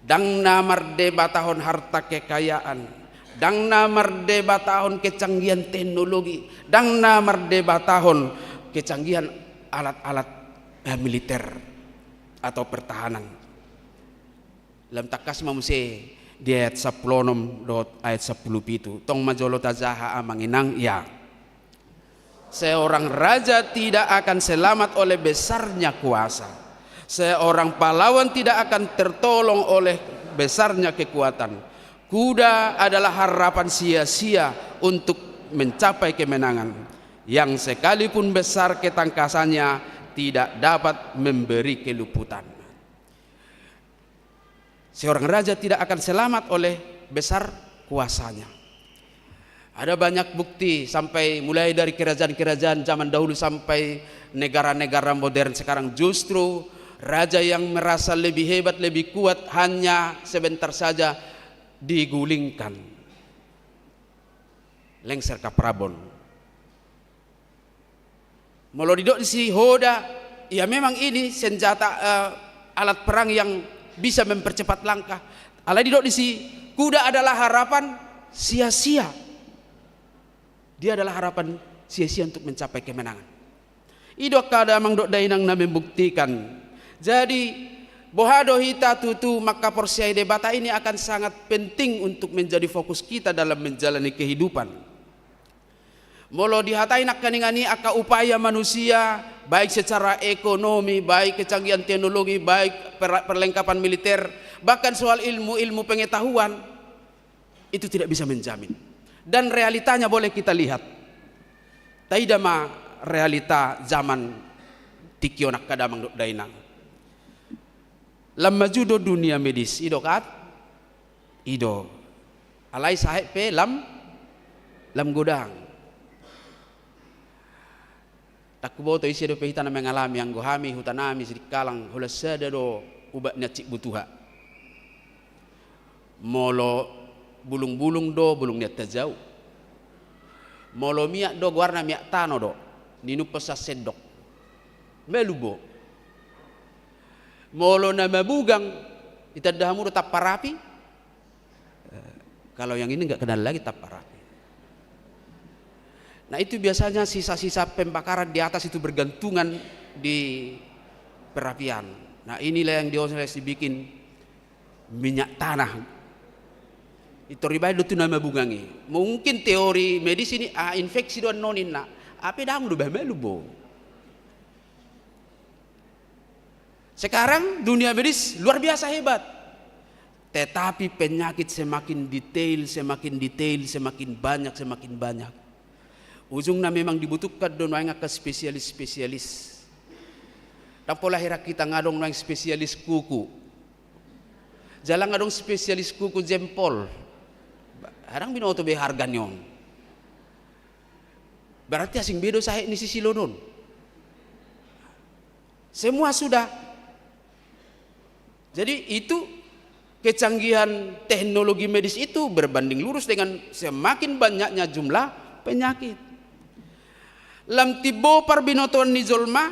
Ndang na mardebatahon harta kekayaan, ndang na mardebatahon kecanggihan teknologi, ndang na mardebatahon kecanggihan alat-alat, eh, militer atau pertahanan. Lam tangkas ma muse di ayat sampulu onom dohot ayat sampulu pitu. Tong ma jolo tajaha amang inang, ya. Seorang raja tidak akan selamat oleh besarnya kuasa. Seorang pahlawan tidak akan tertolong oleh besarnya kekuatan. Kuda adalah harapan sia-sia untuk mencapai kemenangan. Yang sekalipun besar ketangkasannya tidak dapat memberi keluputan. Seorang raja tidak akan selamat oleh besar kuasanya. Ada banyak bukti, sampai mulai dari kerajaan-kerajaan zaman dahulu sampai negara-negara modern sekarang, justru raja yang merasa lebih hebat, lebih kuat, hanya sebentar saja digulingkan. Lengser ka Prabon. Molo didok disi ho da, Ya, memang ini senjata, eh, alat perang yang bisa mempercepat langkah. Alai didok disi, kuda adalah harapan sia-sia. Dia adalah harapan sia-sia untuk mencapai kemenangan. I do angka damang dohot dainang na membuktikan. Jadi, boha do hita tutu mangkaporseai Debata ini akan sangat penting untuk menjadi fokus kita dalam menjalani kehidupan. Molo dihatai nangkiningan i angka upaya manusia, baik secara ekonomi, baik kecanggihan teknologi, baik per-, perlengkapan militer, bahkan soal ilmu-ilmu pengetahuan, itu tidak bisa menjamin. Dan realitanya boleh kita lihat. Taida ma realita zaman tingki on angka damang dohot dainang. Lam maju do dunia medis, i do kan? I do. Alai sahat pe lam, lam godang. Ndang huboto ise dope hita na mengalami, anggo hami hutanami Sidikalang holan sada do ubat ni hansit butuha. Molo bulung-bulung do, bulung ni hantajau. Molo miak do, goarna miak tano do, ninumpon sian sendok. Malum bo. Molo na mabugang, ditanda hamu do tampar api? Eh, kalau yang ini nggak kenal lagi tampar api. Nah, itu biasanya sisa-sisa pembakaran di atas itu bergantungan di perapian. Nah, inilah yang diolesi dibikin minyak tanah. Itor dibaen do tu na mabugang i. Mungkin teori medis ini, ah, infeksi do annon ninna. Ape dang do bah, malum bo. Sekarang dunia medis luar biasa hebat. Tetapi penyakit semakin detail, semakin detail, semakin banyak, semakin banyak. Ujungna memang dibutuhkan do nuaeng angka spesialis-spesialis. Ndang pola heran hita nga adong nuaeng spesialis kuku. Jala nga adong spesialis kuku jempol. Ndang binoto be harga ni on. Berarti asing be do sahat ni sisilon on. Semua sudah. Jadi itu kecanggihan teknologi medis itu berbanding lurus dengan semakin banyaknya jumlah penyakit. Lam timbo parbinotoan ni jolma,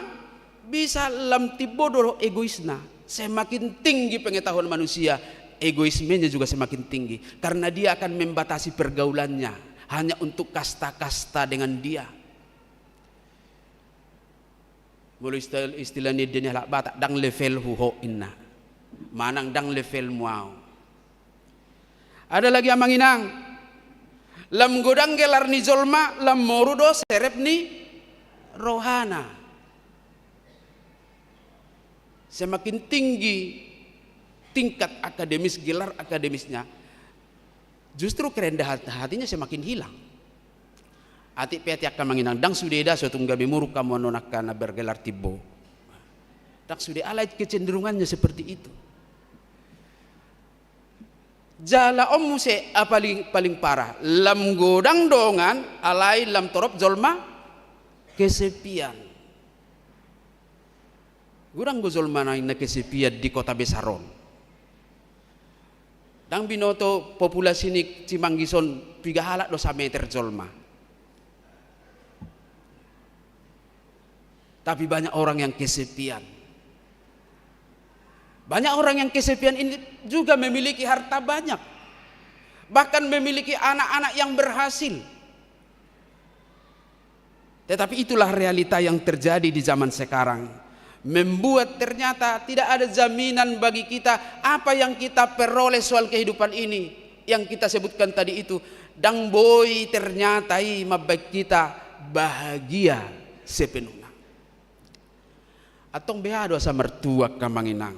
bisa lam timbo do egoisna. Semakin tinggi pengetahuan manusia, egoismenya juga semakin tinggi. Karena dia akan membatasi pergaulannya hanya untuk kasta-kasta dengan dia. Molo istilah, istilah ni ende ni halak Batak, dang levelhu ho inna. Manang dang levelmu au. Ada lagi amang inang. Lam godang gelar ni jolma, lam moru do serep ni rohana. Semakin tinggi tingkat akademis, gelar akademisnya, justru kerendahan hatinya semakin hilang. Atik pe atik angka amang inang, dang sude da so tung gabe muruk hamu annon angka na bergelar timbo. Dang sude, alai kecenderungannya seperti itu. Jala on muse, ah, paling, paling parah, lam godang dongan, alai lam torop jolma kesepian. Godang do jolma na, na kesepian di kota besar on. Dang binoto populasi ni Cimanggis on piga halak do sameter jolma. Tapi banyak orang yang kesepian. Banyak orang yang kesepian ini juga memiliki harta banyak. Bahkan memiliki anak-anak yang berhasil. Tetapi itulah realita yang terjadi di zaman sekarang. Membuat ternyata tidak ada jaminan bagi kita apa yang kita peroleh soal kehidupan ini, yang kita sebutkan tadi itu, dang boi ternyata i mambaen hita bahagia sepenuhna. Antong beha do asa martua angka amang inang.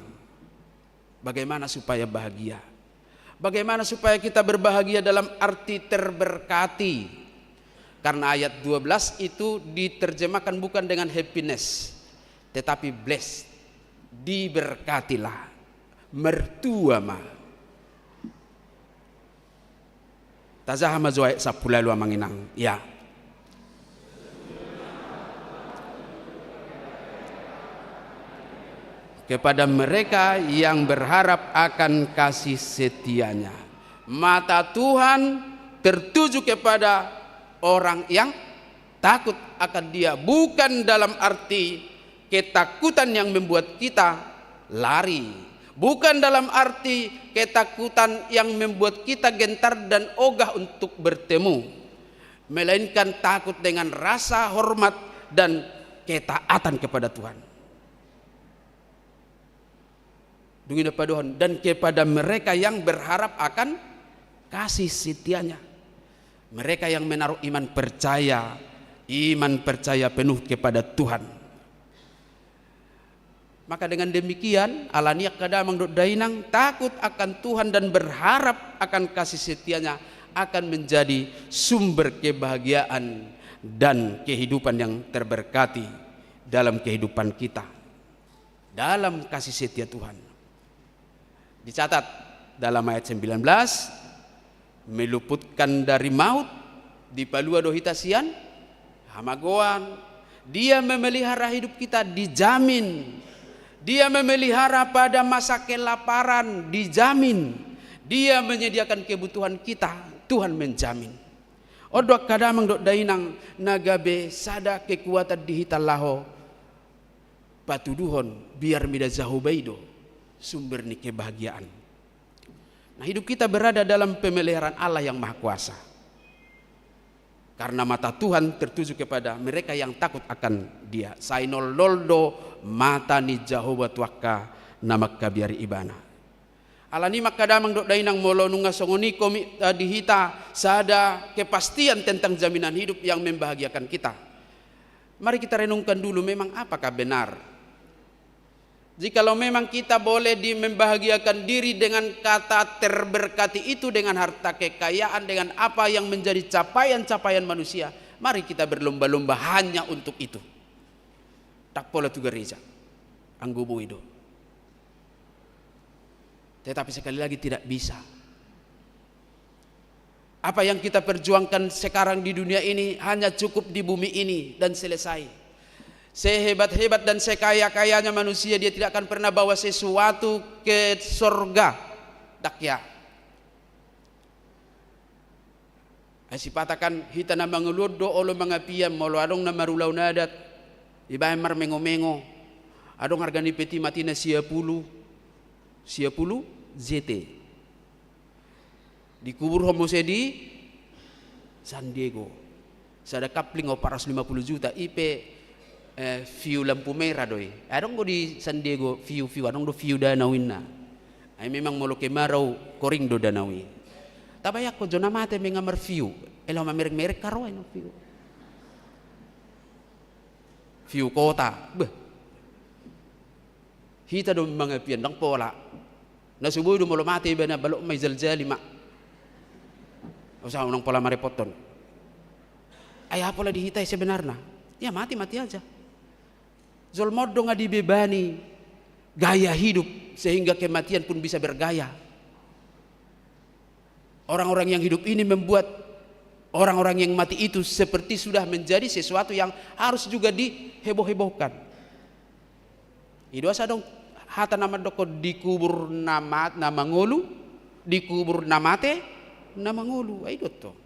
Bagaimana supaya bahagia? Bagaimana supaya kita berbahagia dalam arti terberkati? Karena ayat dua belas itu diterjemahkan bukan dengan happiness, tetapi blessed. Diberkatilah. Martua ma. Tajaha ma jo ayat sampulu ualu amang inang. Ya. Kepada mereka yang berharap akan kasih setia-Nya. Mata Tuhan tertuju kepada orang yang takut akan Dia, bukan dalam arti ketakutan yang membuat kita lari. Bukan dalam arti ketakutan yang membuat kita gentar dan ogah untuk bertemu, melainkan takut dengan rasa hormat dan ketaatan kepada Tuhan. Dung i na padohon, dan kepada mereka yang berharap akan kasih setia-Nya. Mereka yang menaruh iman percaya, iman percaya penuh kepada Tuhan. Maka dengan demikian, alani i angka damang dohot dainang, takut akan Tuhan dan berharap akan kasih setia-Nya akan menjadi sumber kebahagiaan dan kehidupan yang terberkati dalam kehidupan kita, dalam kasih setia Tuhan. Dicatat dalam ayat sembilan belas, meluputkan dari maut, dipalua do hita sian hamagoan. Dia memelihara hidup kita, dijamin. Dia memelihara pada masa kelaparan, dijamin. Dia menyediakan kebutuhan kita, Tuhan menjamin. On do angka damang dohot dainang na gabe sada kekuatan di hita laho patuduhon, biar mida Jahowa i do sumber ni kebahagiaan. Nah, hidup kita berada dalam pemeliharaan Allah yang Maha Kuasa. Karena mata Tuhan tertuju kepada mereka yang takut akan Dia. Sai noldol do mata ni Jahowa tu angka na mangkabiari Ibana. Alani i ma angka damang dohot dainang, molo nunga songon i komi-, eh, di hita sada kepastian tentang jaminan hidup yang membahagiakan kita. Mari kita renungkan dulu, memang apakah benar? Jikalau memang kita boleh di-, membahagiakan diri dengan kata terberkati itu, dengan harta kekayaan, dengan apa yang menjadi capaian-capaian manusia, mari kita berlomba-lomba hanya untuk itu. Ndang pola tu gareja, anggo boi do. Tetapi sekali lagi tidak bisa. Apa yang kita perjuangkan sekarang di dunia ini hanya cukup di bumi ini dan selesai. Sehebat-hebat dan sekaya-kayanya manusia, dia tidak akan pernah bawa sesuatu ke sorga. Ndang ya. Ai sipata kan hita na mangolu on do olo mangapian, molo adong na marulaon adat, dibaen marmengo-mengo. Adong arga ni peti matina sia pulu, sia pulu Z T. Dikuburhon muse di San Diego. Sada kapling opat ratus lima puluh juta, i pe, eh, view lampu merah do i. Adong do di San Diego view, view, adong do view danau inna. Ai memang molo kemarau koring do danau i. Tabayangkon jo na mate menga mar view. Elo mamereng-mereng karo ai na view. View kota. Beh. Hita do mangapian, ndang pola. Na so boi do molo mate ibana, balok ma ijaljali ma. Usaha unang pola marepothon. Ai aha pola di hita i sebenarna? Ya mati, mati aja. Jolma on do nga dibebani gaya hidup sehingga kematian pun bisa bergaya. Orang-orang yang hidup ini membuat orang-orang yang mati itu seperti sudah menjadi sesuatu yang harus juga diheboh-hebohkan. I do asa adong hata na mandokkon dikubur na ma-, na mangolu, dikubur na mate na mangolu. Ai do tong.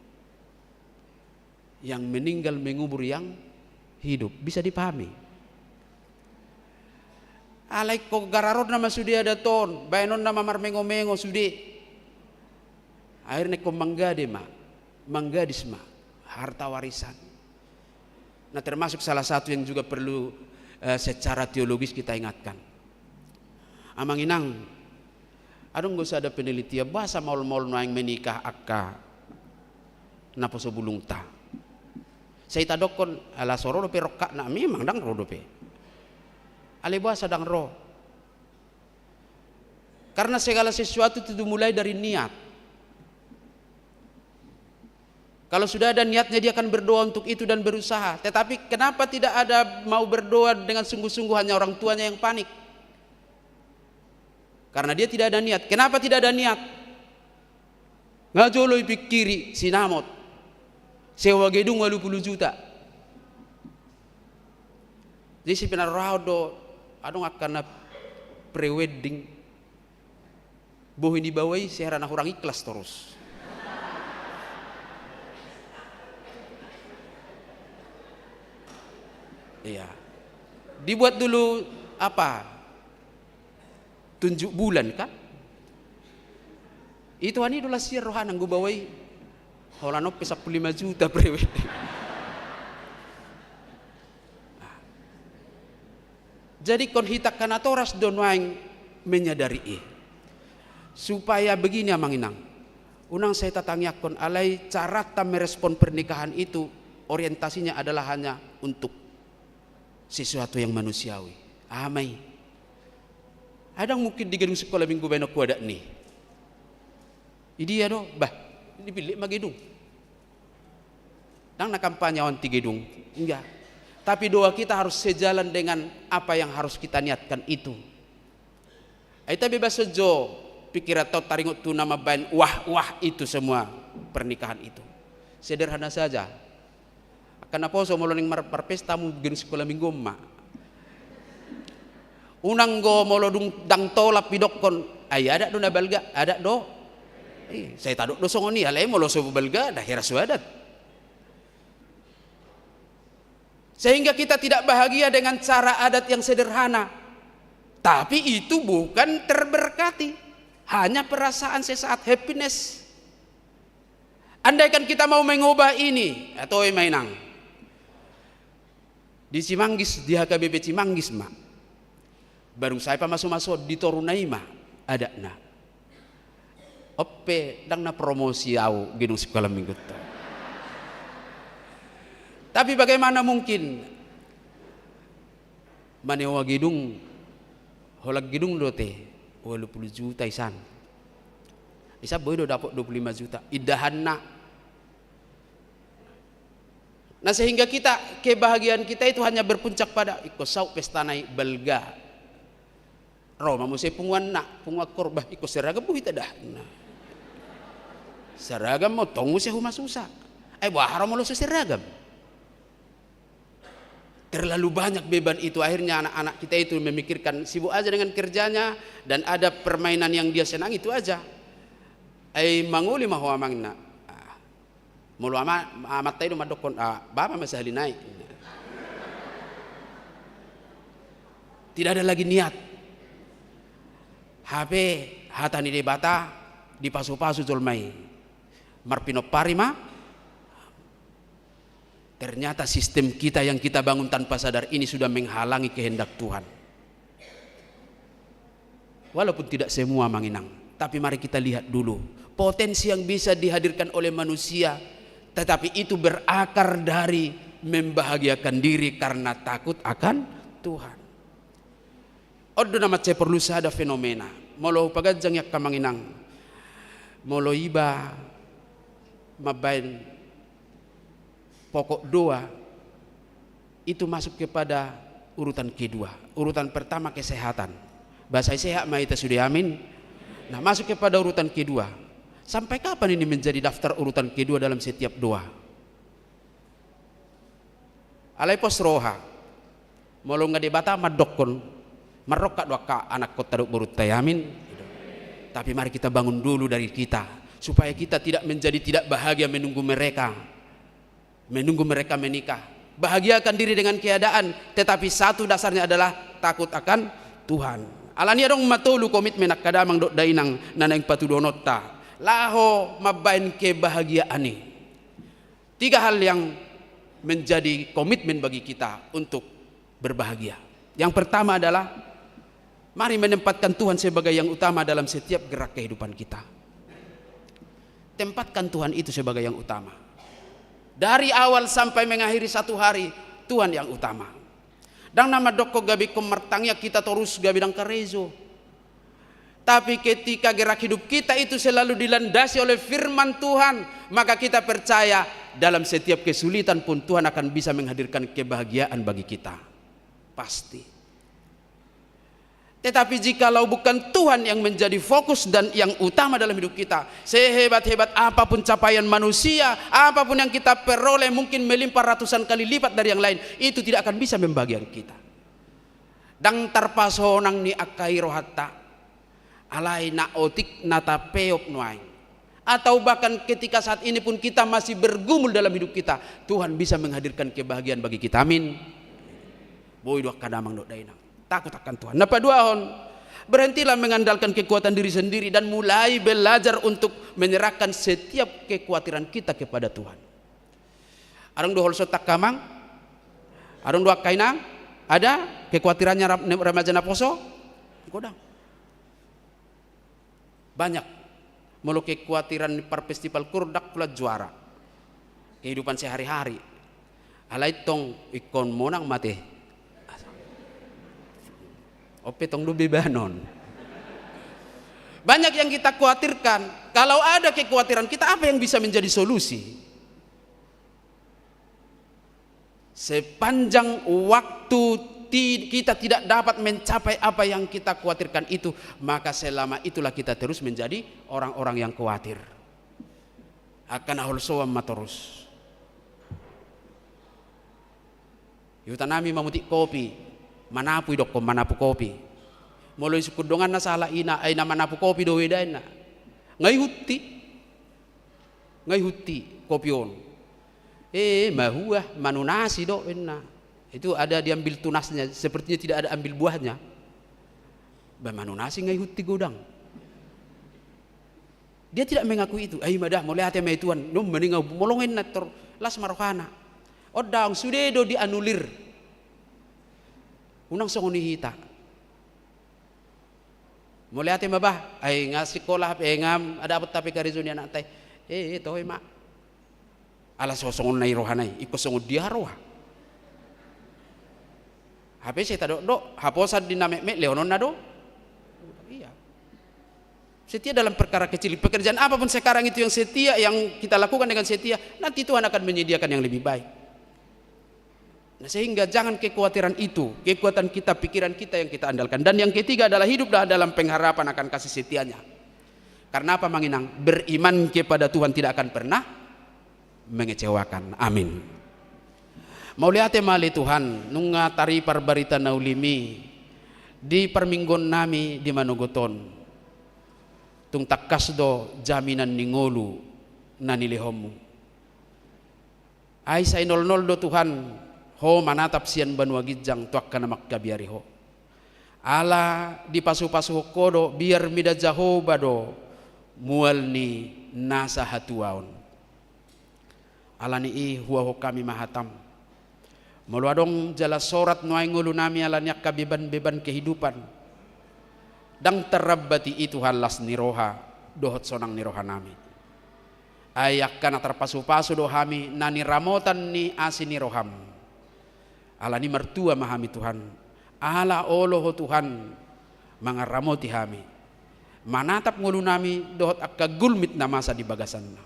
Yang meninggal mengubur yang hidup. Bisa dipahami? Alai ingkon gararonna ma sude adat on, baenonna ma marmengo-mengo sude. Akhirna ingkon manggade ma, manggadis ma harta warisan. Nah, termasuk salah satu yang juga perlu, eh, secara teologis kita ingatkan. Amang inang, adong do sada penelitian, boasa maol-maol nuaeng menikah angka naposo bulungta. Sai tadokkon, ala so ro dope rongkapna, memang ndang ro dope. Alai boasa ndang ro? Karena segala sesuatu itu dimulai dari niat. Kalau sudah ada niatnya, dia akan berdoa untuk itu dan berusaha. Tetapi kenapa tidak ada mau berdoa dengan sungguh-sungguh, hanya orang tuanya yang panik? Karena dia tidak ada niat. Kenapa tidak ada niat? Nga jolo ipingkiri sinamot. Sewa gedung walu pulu juta. Jadi si pinarrohahon do, adong angka na pre-wedding. Bohi ni baoa i sehera na hurang ikhlas torus. Iya. Dibuat dulu apa? Tunjuk bulan kan? Itu ani do las sian rohana anggo baoa i. Holan on pe sampulu lima juta pre. Jadi ingkon hita angka natoras do nuaeng menyadari i. Supaya begini amang inang, unang sai tatangiangkon alai carata merespon pernikahan itu orientasinya adalah hanya untuk sesuatu yang manusiawi. Aha ma i? Ai ndang mungkin di gedung sikola minggu baenonku adat ni. Idia do, bah, dipillit ma gedung. Ndang na kampanye on di gedung, enggak. Tapi doa kita harus sejalan dengan apa yang harus kita niatkan itu. Ai tabe bah sonjo pikiran tau taringot tu na mambaen wah-wah itu semua pernikahan itu. Sederhana saja. Angka naposo molo naeng mar-, marpesta hamu gedung sikola minggu on ma. Unang anggo molo dung ndang tolap didokkon, ai adat do na balga, adat do. Eh, sai tadok do songon i, alai molo so balga, ndang hira so adat. Sehingga kita tidak bahagia dengan cara adat yang sederhana. Tapi itu bukan terberkati. Hanya perasaan sesaat happiness. Andaikan kita mau mengubah ini, atau mainang. Di Cimanggis, di H K B P Cimanggis ma. Baru sai pamasu-masu di toru na i ma adatna. Ope, ndang na promosi au gedung sikola minggu tu. Tapi bagaimana mungkin maneoa gedung, holan gedung do te, walu pulu juta isan. Isan boi do dapot dua pulu lima juta. Indahanna. Nah, sehingga kita, kebahagiaan kita itu hanya berpuncak pada, ingkon saut pesta na i balga. Ro ma muse punguanna, punguan korbah, ingkon seragam do hita dah. Nah. Seragam ma tong muse humasusa. Ai boha ro molo so seragam. Terlalu banyak beban itu, akhirnya anak-anak kita itu memikirkan sibuk aja dengan kerjanya dan ada permainan yang dia senang itu aja. Ai mangoli ma ho amangna. Ah. Molo ama-, amanta i do mandokkon, ah, bapa ma sahali nai. Tidak ada lagi niat. Hape hata ni Debata dipasu-pasu jolma i. Marpinompari ma. Ternyata sistem kita yang kita bangun tanpa sadar ini sudah menghalangi kehendak Tuhan. Walaupun tidak semua, Amang Inang, tapi mari kita lihat dulu potensi yang bisa dihadirkan oleh manusia, tetapi itu berakar dari membahagiakan diri karena takut akan Tuhan. On do na mansai porlu sada fenomena. Molo hupaganjang i, angka Amang Inang, molo iba mambaen pokok doa, itu masuk kepada urutan kedua. Urutan pertama kesehatan. Ba sai sehat ma hita sude, amin. Nah, masuk kepada urutan kedua. Sampai kapan ini menjadi daftar urutan kedua dalam setiap doa? Alai pos roha. Molo nunga Debata mandokkon, marrongkap do angka anakkonta dohot borunta i, amin. Tapi mari kita bangun dulu dari kita, supaya kita tidak menjadi tidak bahagia menunggu mereka, menunggu mereka menikah. Bahagiakan diri dengan keadaan, tetapi satu dasarnya adalah takut akan Tuhan. Alani i adong ma tolu komitmen angka damang dohot dainang na naeng patuduhononta laho mambaen kebahagiaan i. Tiga hal yang menjadi komitmen bagi kita untuk berbahagia. Yang pertama adalah, mari menempatkan Tuhan sebagai yang utama dalam setiap gerak kehidupan kita. Tempatkan Tuhan itu sebagai yang utama. Dari awal sampai mengakhiri satu hari, Tuhan yang utama. Ndang na mandokkon gabe ingkon martangiang hita torus gabe ndang karejo. Tapi ketika gerak hidup kita itu selalu dilandasi oleh firman Tuhan, maka kita percaya dalam setiap kesulitan pun Tuhan akan bisa menghadirkan kebahagiaan bagi kita. Pasti. Tetapi jikalau bukan Tuhan yang menjadi fokus dan yang utama dalam hidup kita, sehebat-hebat apapun capaian manusia, apapun yang kita peroleh, mungkin melimpah ratusan kali lipat dari yang lain, itu tidak akan bisa membahagiakan kita. Ndang tarpasonang ni angka i rohanta, alai na otik na tapeop nuaeng. Atau bahkan ketika saat ini pun kita masih bergumul dalam hidup kita, Tuhan bisa menghadirkan kebahagiaan bagi kita. Amin. Boi do angka damang dohot dainang. Takut akan Tuhan. Na paduahon, berhentilah mengandalkan kekuatan diri sendiri dan mulai belajar untuk menyerahkan setiap kekhawatiran kita kepada Tuhan. Adong do holso angka amang? Adong do angka inang? Ada kekhawatirannya rap-, remaja naposo? Godang. Banyak. Molo kekhawatiran ni parfestival kur ndang hulan juara. Kehidupan sehari-hari. Alai tong ingkon monang ma ate. On pe tong do bebanon. Banyak yang kita khawatirkan. Kalau ada kekhawatiran kita, apa yang bisa menjadi solusi? Sepanjang waktu ti-, kita tidak dapat mencapai apa yang kita khawatirkan itu, maka selama itulah kita terus menjadi orang-orang yang khawatir. Angka na holsoan ma torus. Di huta nami mamutik kopi, manapu idokkon, manapu kopi. Molo isungkun donganna sahala ina, ai na manapu kopi do ho da inna. Nga ihut i. Nga ihut i kopi on. Eh, mahua, manunasi do, inna. Itu ada diambil tunasnya, sepertinya tidak ada ambil buahnya. Ba manunasi nga ihut i godang. Dia tidak mengakui itu. Ai ma da, mauliate ma i Tuhan. Nunga ma ninna, molo nga inna tor, las ma rohana. On daong, sude do dianulir. Unang songon i hita. Mauliate ma bah, ai nga sikola hape, eh, nga dapot hape karejo ni anakta i. Eh, eh, toe ma. Ala so songon na i rohana i, ingkon songon dia roha. Hape sai tadok do, haposan di na metmet lehononna do. Iya. Setia dalam perkara kecil. Pekerjaan apapun sekarang itu yang setia, yang kita lakukan dengan setia, nanti Tuhan akan menyediakan yang lebih baik. Nah, sehingga jangan kekhawatiran itu, kekuatan kita, pikiran kita yang kita andalkan. Dan yang ketiga adalah hiduplah dalam pengharapan akan kasih setianya. Karena apa, Amang Inang? Beriman kepada Tuhan tidak akan pernah mengecewakan. Amin. Mauliate ma ale Tuhan, nunga taripar barita na uli mi di parmingguon nami di manogot on. Tung tangkas do jaminan ni ngolu na nilehonmu. Ai sai nolnol do Tuhan, ho manatap sian banua ginjang tu angka na mangkabiari ho. Ala dipasupasuhon ho do, biar mida Jahowa do mual ni nasa hatuaon. Ala ni i huahon hami ma hatam. Molo adong jala sorat nuaeng ngolu nami ala ni angka beban-beban kehidupan, ndang tarrambati i Tuhan las ni roha dohot sonang ni roha nami. Ai angka na tarpasupasu do hami na niramotan ni asi ni roham. Ala ni i martua ma hami Tuhan, ala olo ho Tuhan mangaramoti hami, manatap ngolu nami dohot angka gulmit na masa di bagasanna.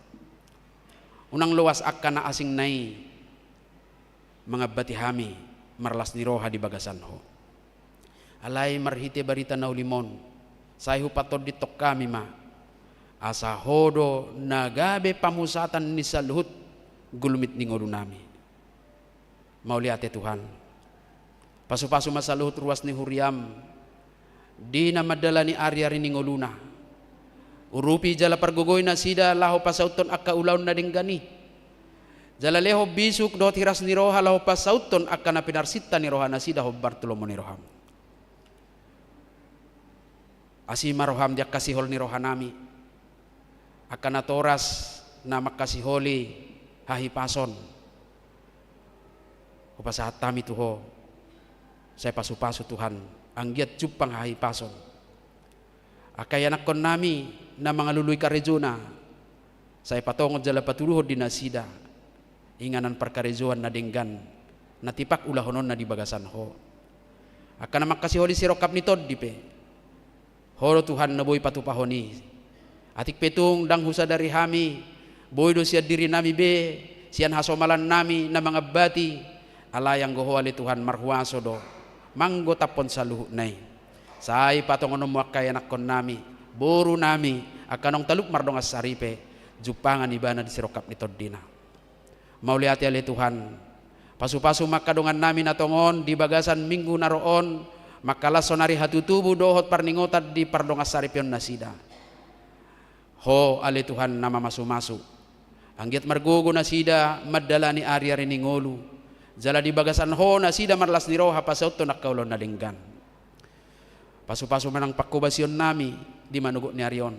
Unang loas angka na asing na i mangambati hami marlas ni roha di bagasan ho. Alai marhite barita na uli on, sai hupatondinghon hami ma, asa ho do na gabe pamusatan ni saluhut gulmit ni ngolu nami. Mauliate Tuhan. Pasupasu ma saluhut ruas ni huriam di na mandalani ari-ari ni ngoluna. Urupi jala pargogoi nasida laho pasauthon angka ulaon na denggan i. Jala lehon bisuk dohot hiras ni roha laho pasauthon angka na pinarsinta ni roha nasida hombar tu lomo ni roham. Asi ma roham di angka sihol ni roha nami. Angka natoras na mangkasiholi hahipason. Hupasahat hami tu ho. Sai pasupasu Tuhan, anggiat jumpang hahipason. Angka ianakhon nami na mangalului karejona, sai patongon jala patuduhon di nasida inganan parkarejoan na denggan na tipak ulahononna di bagasan ho. Angka na mangkasiholi sirongkap ni tondi pe, ho do Tuhan na boi patupahon i. Atik pe tung ndang husadari hami, boi do sian diri nami be, sian hasomalan nami na mangambati, alai anggo ho ale Tuhan marhuaso do manggotaphon saluhutna i. Sai patongononmu angka ianakhon nami, boru nami, angka naung talup mardongan saripe, jumpangan ibana di sirongkap ni tondina. Mauliate ale Tuhan. Pasupasu ma angka dongan nami na tongon di bagasan minggu na ro on, mangkalashon ari hatutubu dohot parningotan di pardongan saripeon nasida. Ho ale Tuhan na mamasumasu. Anggiat margogo nasida mandalani ari-ari ni ngolu. Jala di bagasan Ho nasida marlas ni roha pasahathon angka ulaon na denggan. Pasupasu ma nang panghobasion nami di manogot ni ari on.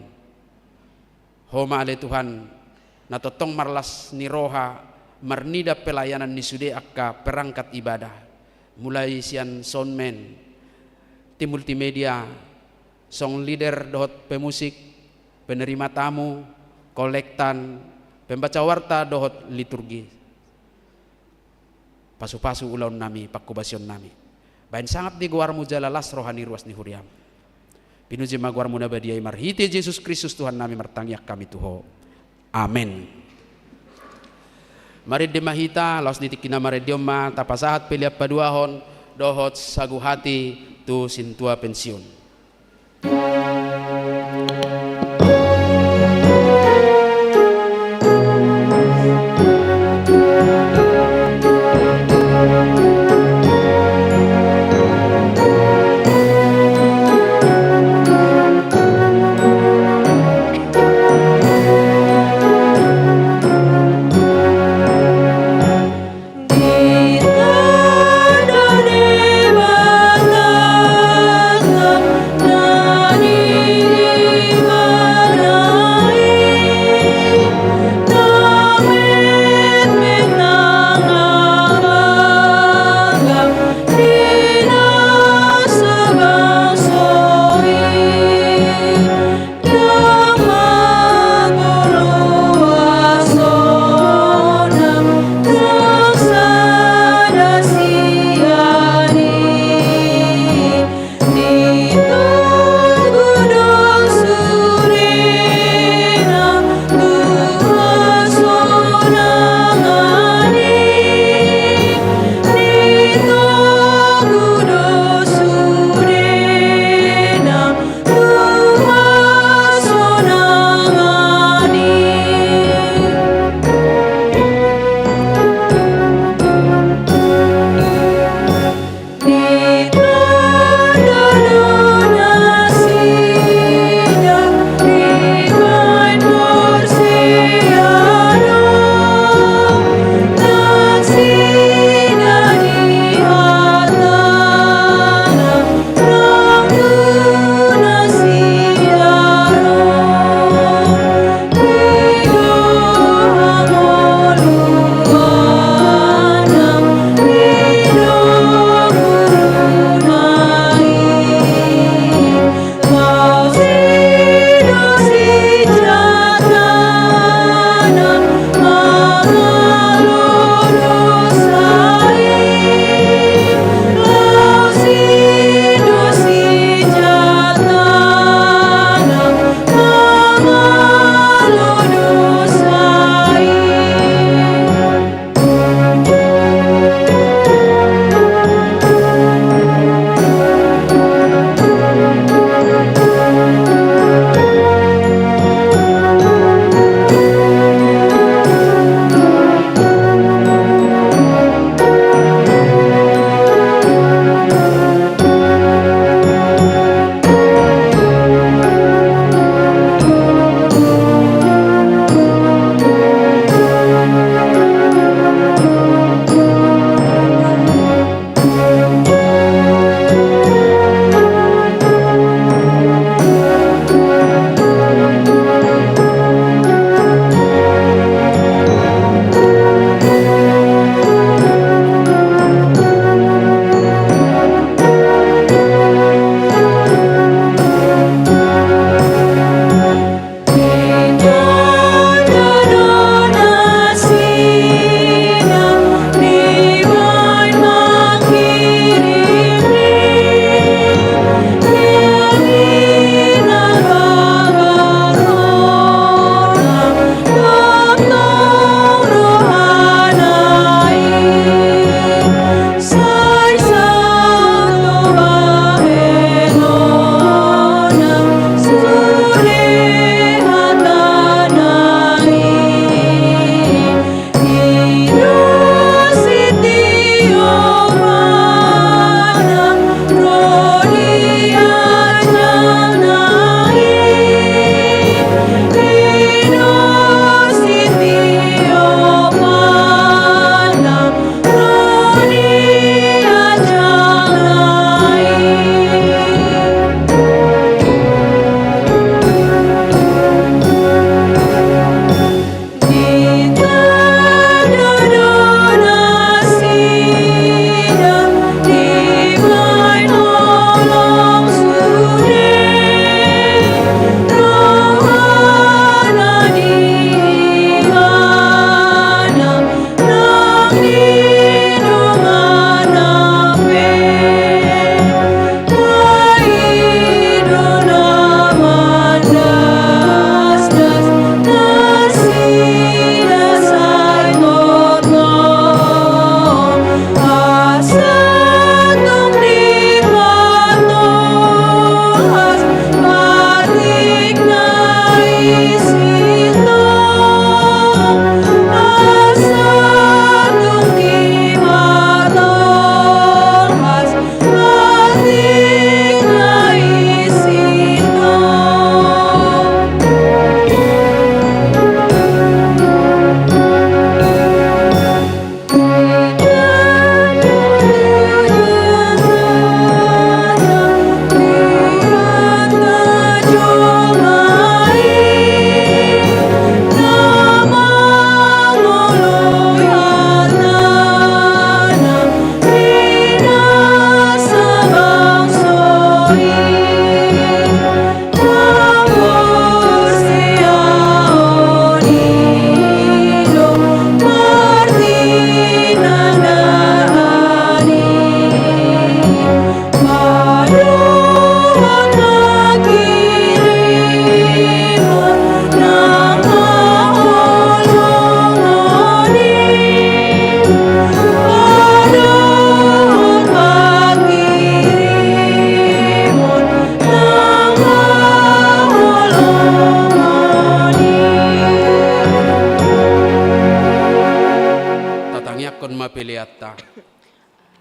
Ho ma ale Tuhan, na tongtong marlas ni roha marnida pelayanan ni sude angka perangkat ibadah, mulai sian soundman, tim multimedia, song leader dohot pemusik, penerima tamu, kolektan, pembaca warta dohot liturgi. Pasupasu ulaon nami, panghobasion nami. Baen sangap di goarmu jala las roha ni ruas ni huriam. Pinuji ma goarmu na badia i marhite Jesus Kristus Tuhan nami martangiang hami tu Ho. Amen. Marende ma hita, laos di tingki na marende on ma tapasahat pelean paduahon dohot sagu hati tu sintua pensiun.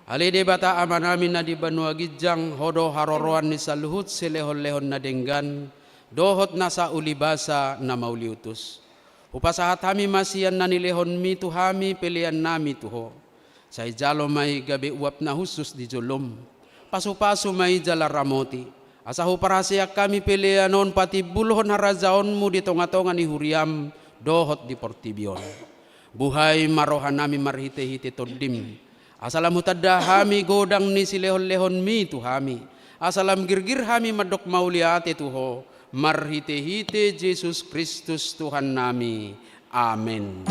Ale Debata Amanami na di banua ginjang, Ho do haroroan ni saluhut silehonlehon na denggan dohot nasa ulibasa na mauliutus. Hupasahat hami ma sian na nilehonMi tu hami peleannami tu Ho. Sai jalo ma i gabe uap na hushus di jolom. Pasupasu ma i jala ramoti, asa huparhaseang hami pelean on patimbulhon harajaonMu di tongatonga ni huriaM dohot di portibi on. Buhai ma rohanami marhitehite TondiM, asa lam hutanda hami godang ni silehonlehonMi tu hami, asa lam girgir hami mandok mauliate tu Ho, marhitehite Jesus Kristus Tuhannami. Amen.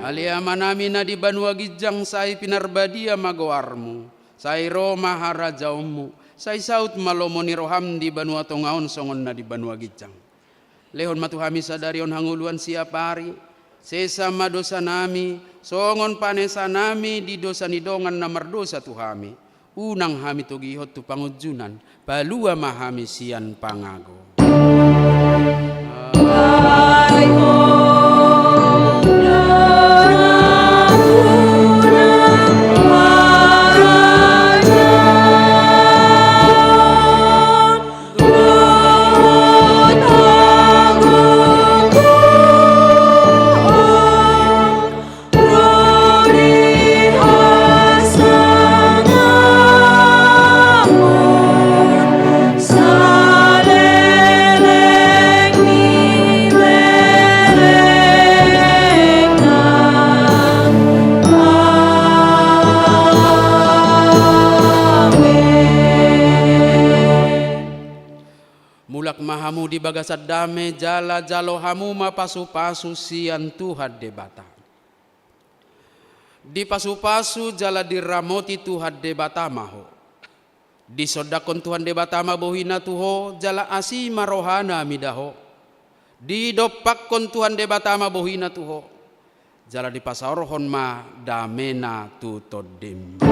Ale Amanami na di banua ginjang, sai pinarbadia ma goarMu. Sai ro ma harajaonMu, sai saut ma lomo ni rohaM di banua tonga on songon na di banua ginjang. Lehon ma tu hami sadari on hangoluan siapari, sesa ma dosanami, songon panesanami di dosa ni dongan na mardosa tu hami. Unang hami togihon tu pangunjunan, palua ma hami sian pangago. Mulak ma hamu di bagasan dame, jala jalo hamu ma pasupasu sian Tuhan Debata. Dipasupasu jala diramoti Tuhan Debata ma ho. Disondangkon Tuhan Debata ma bohiNa tu ho, jala asi ma rohaNa mida ho. Didompakkon Tuhan Debata ma bohiNa tu ho, jala dipasaorhon ma dameNa tu tondim.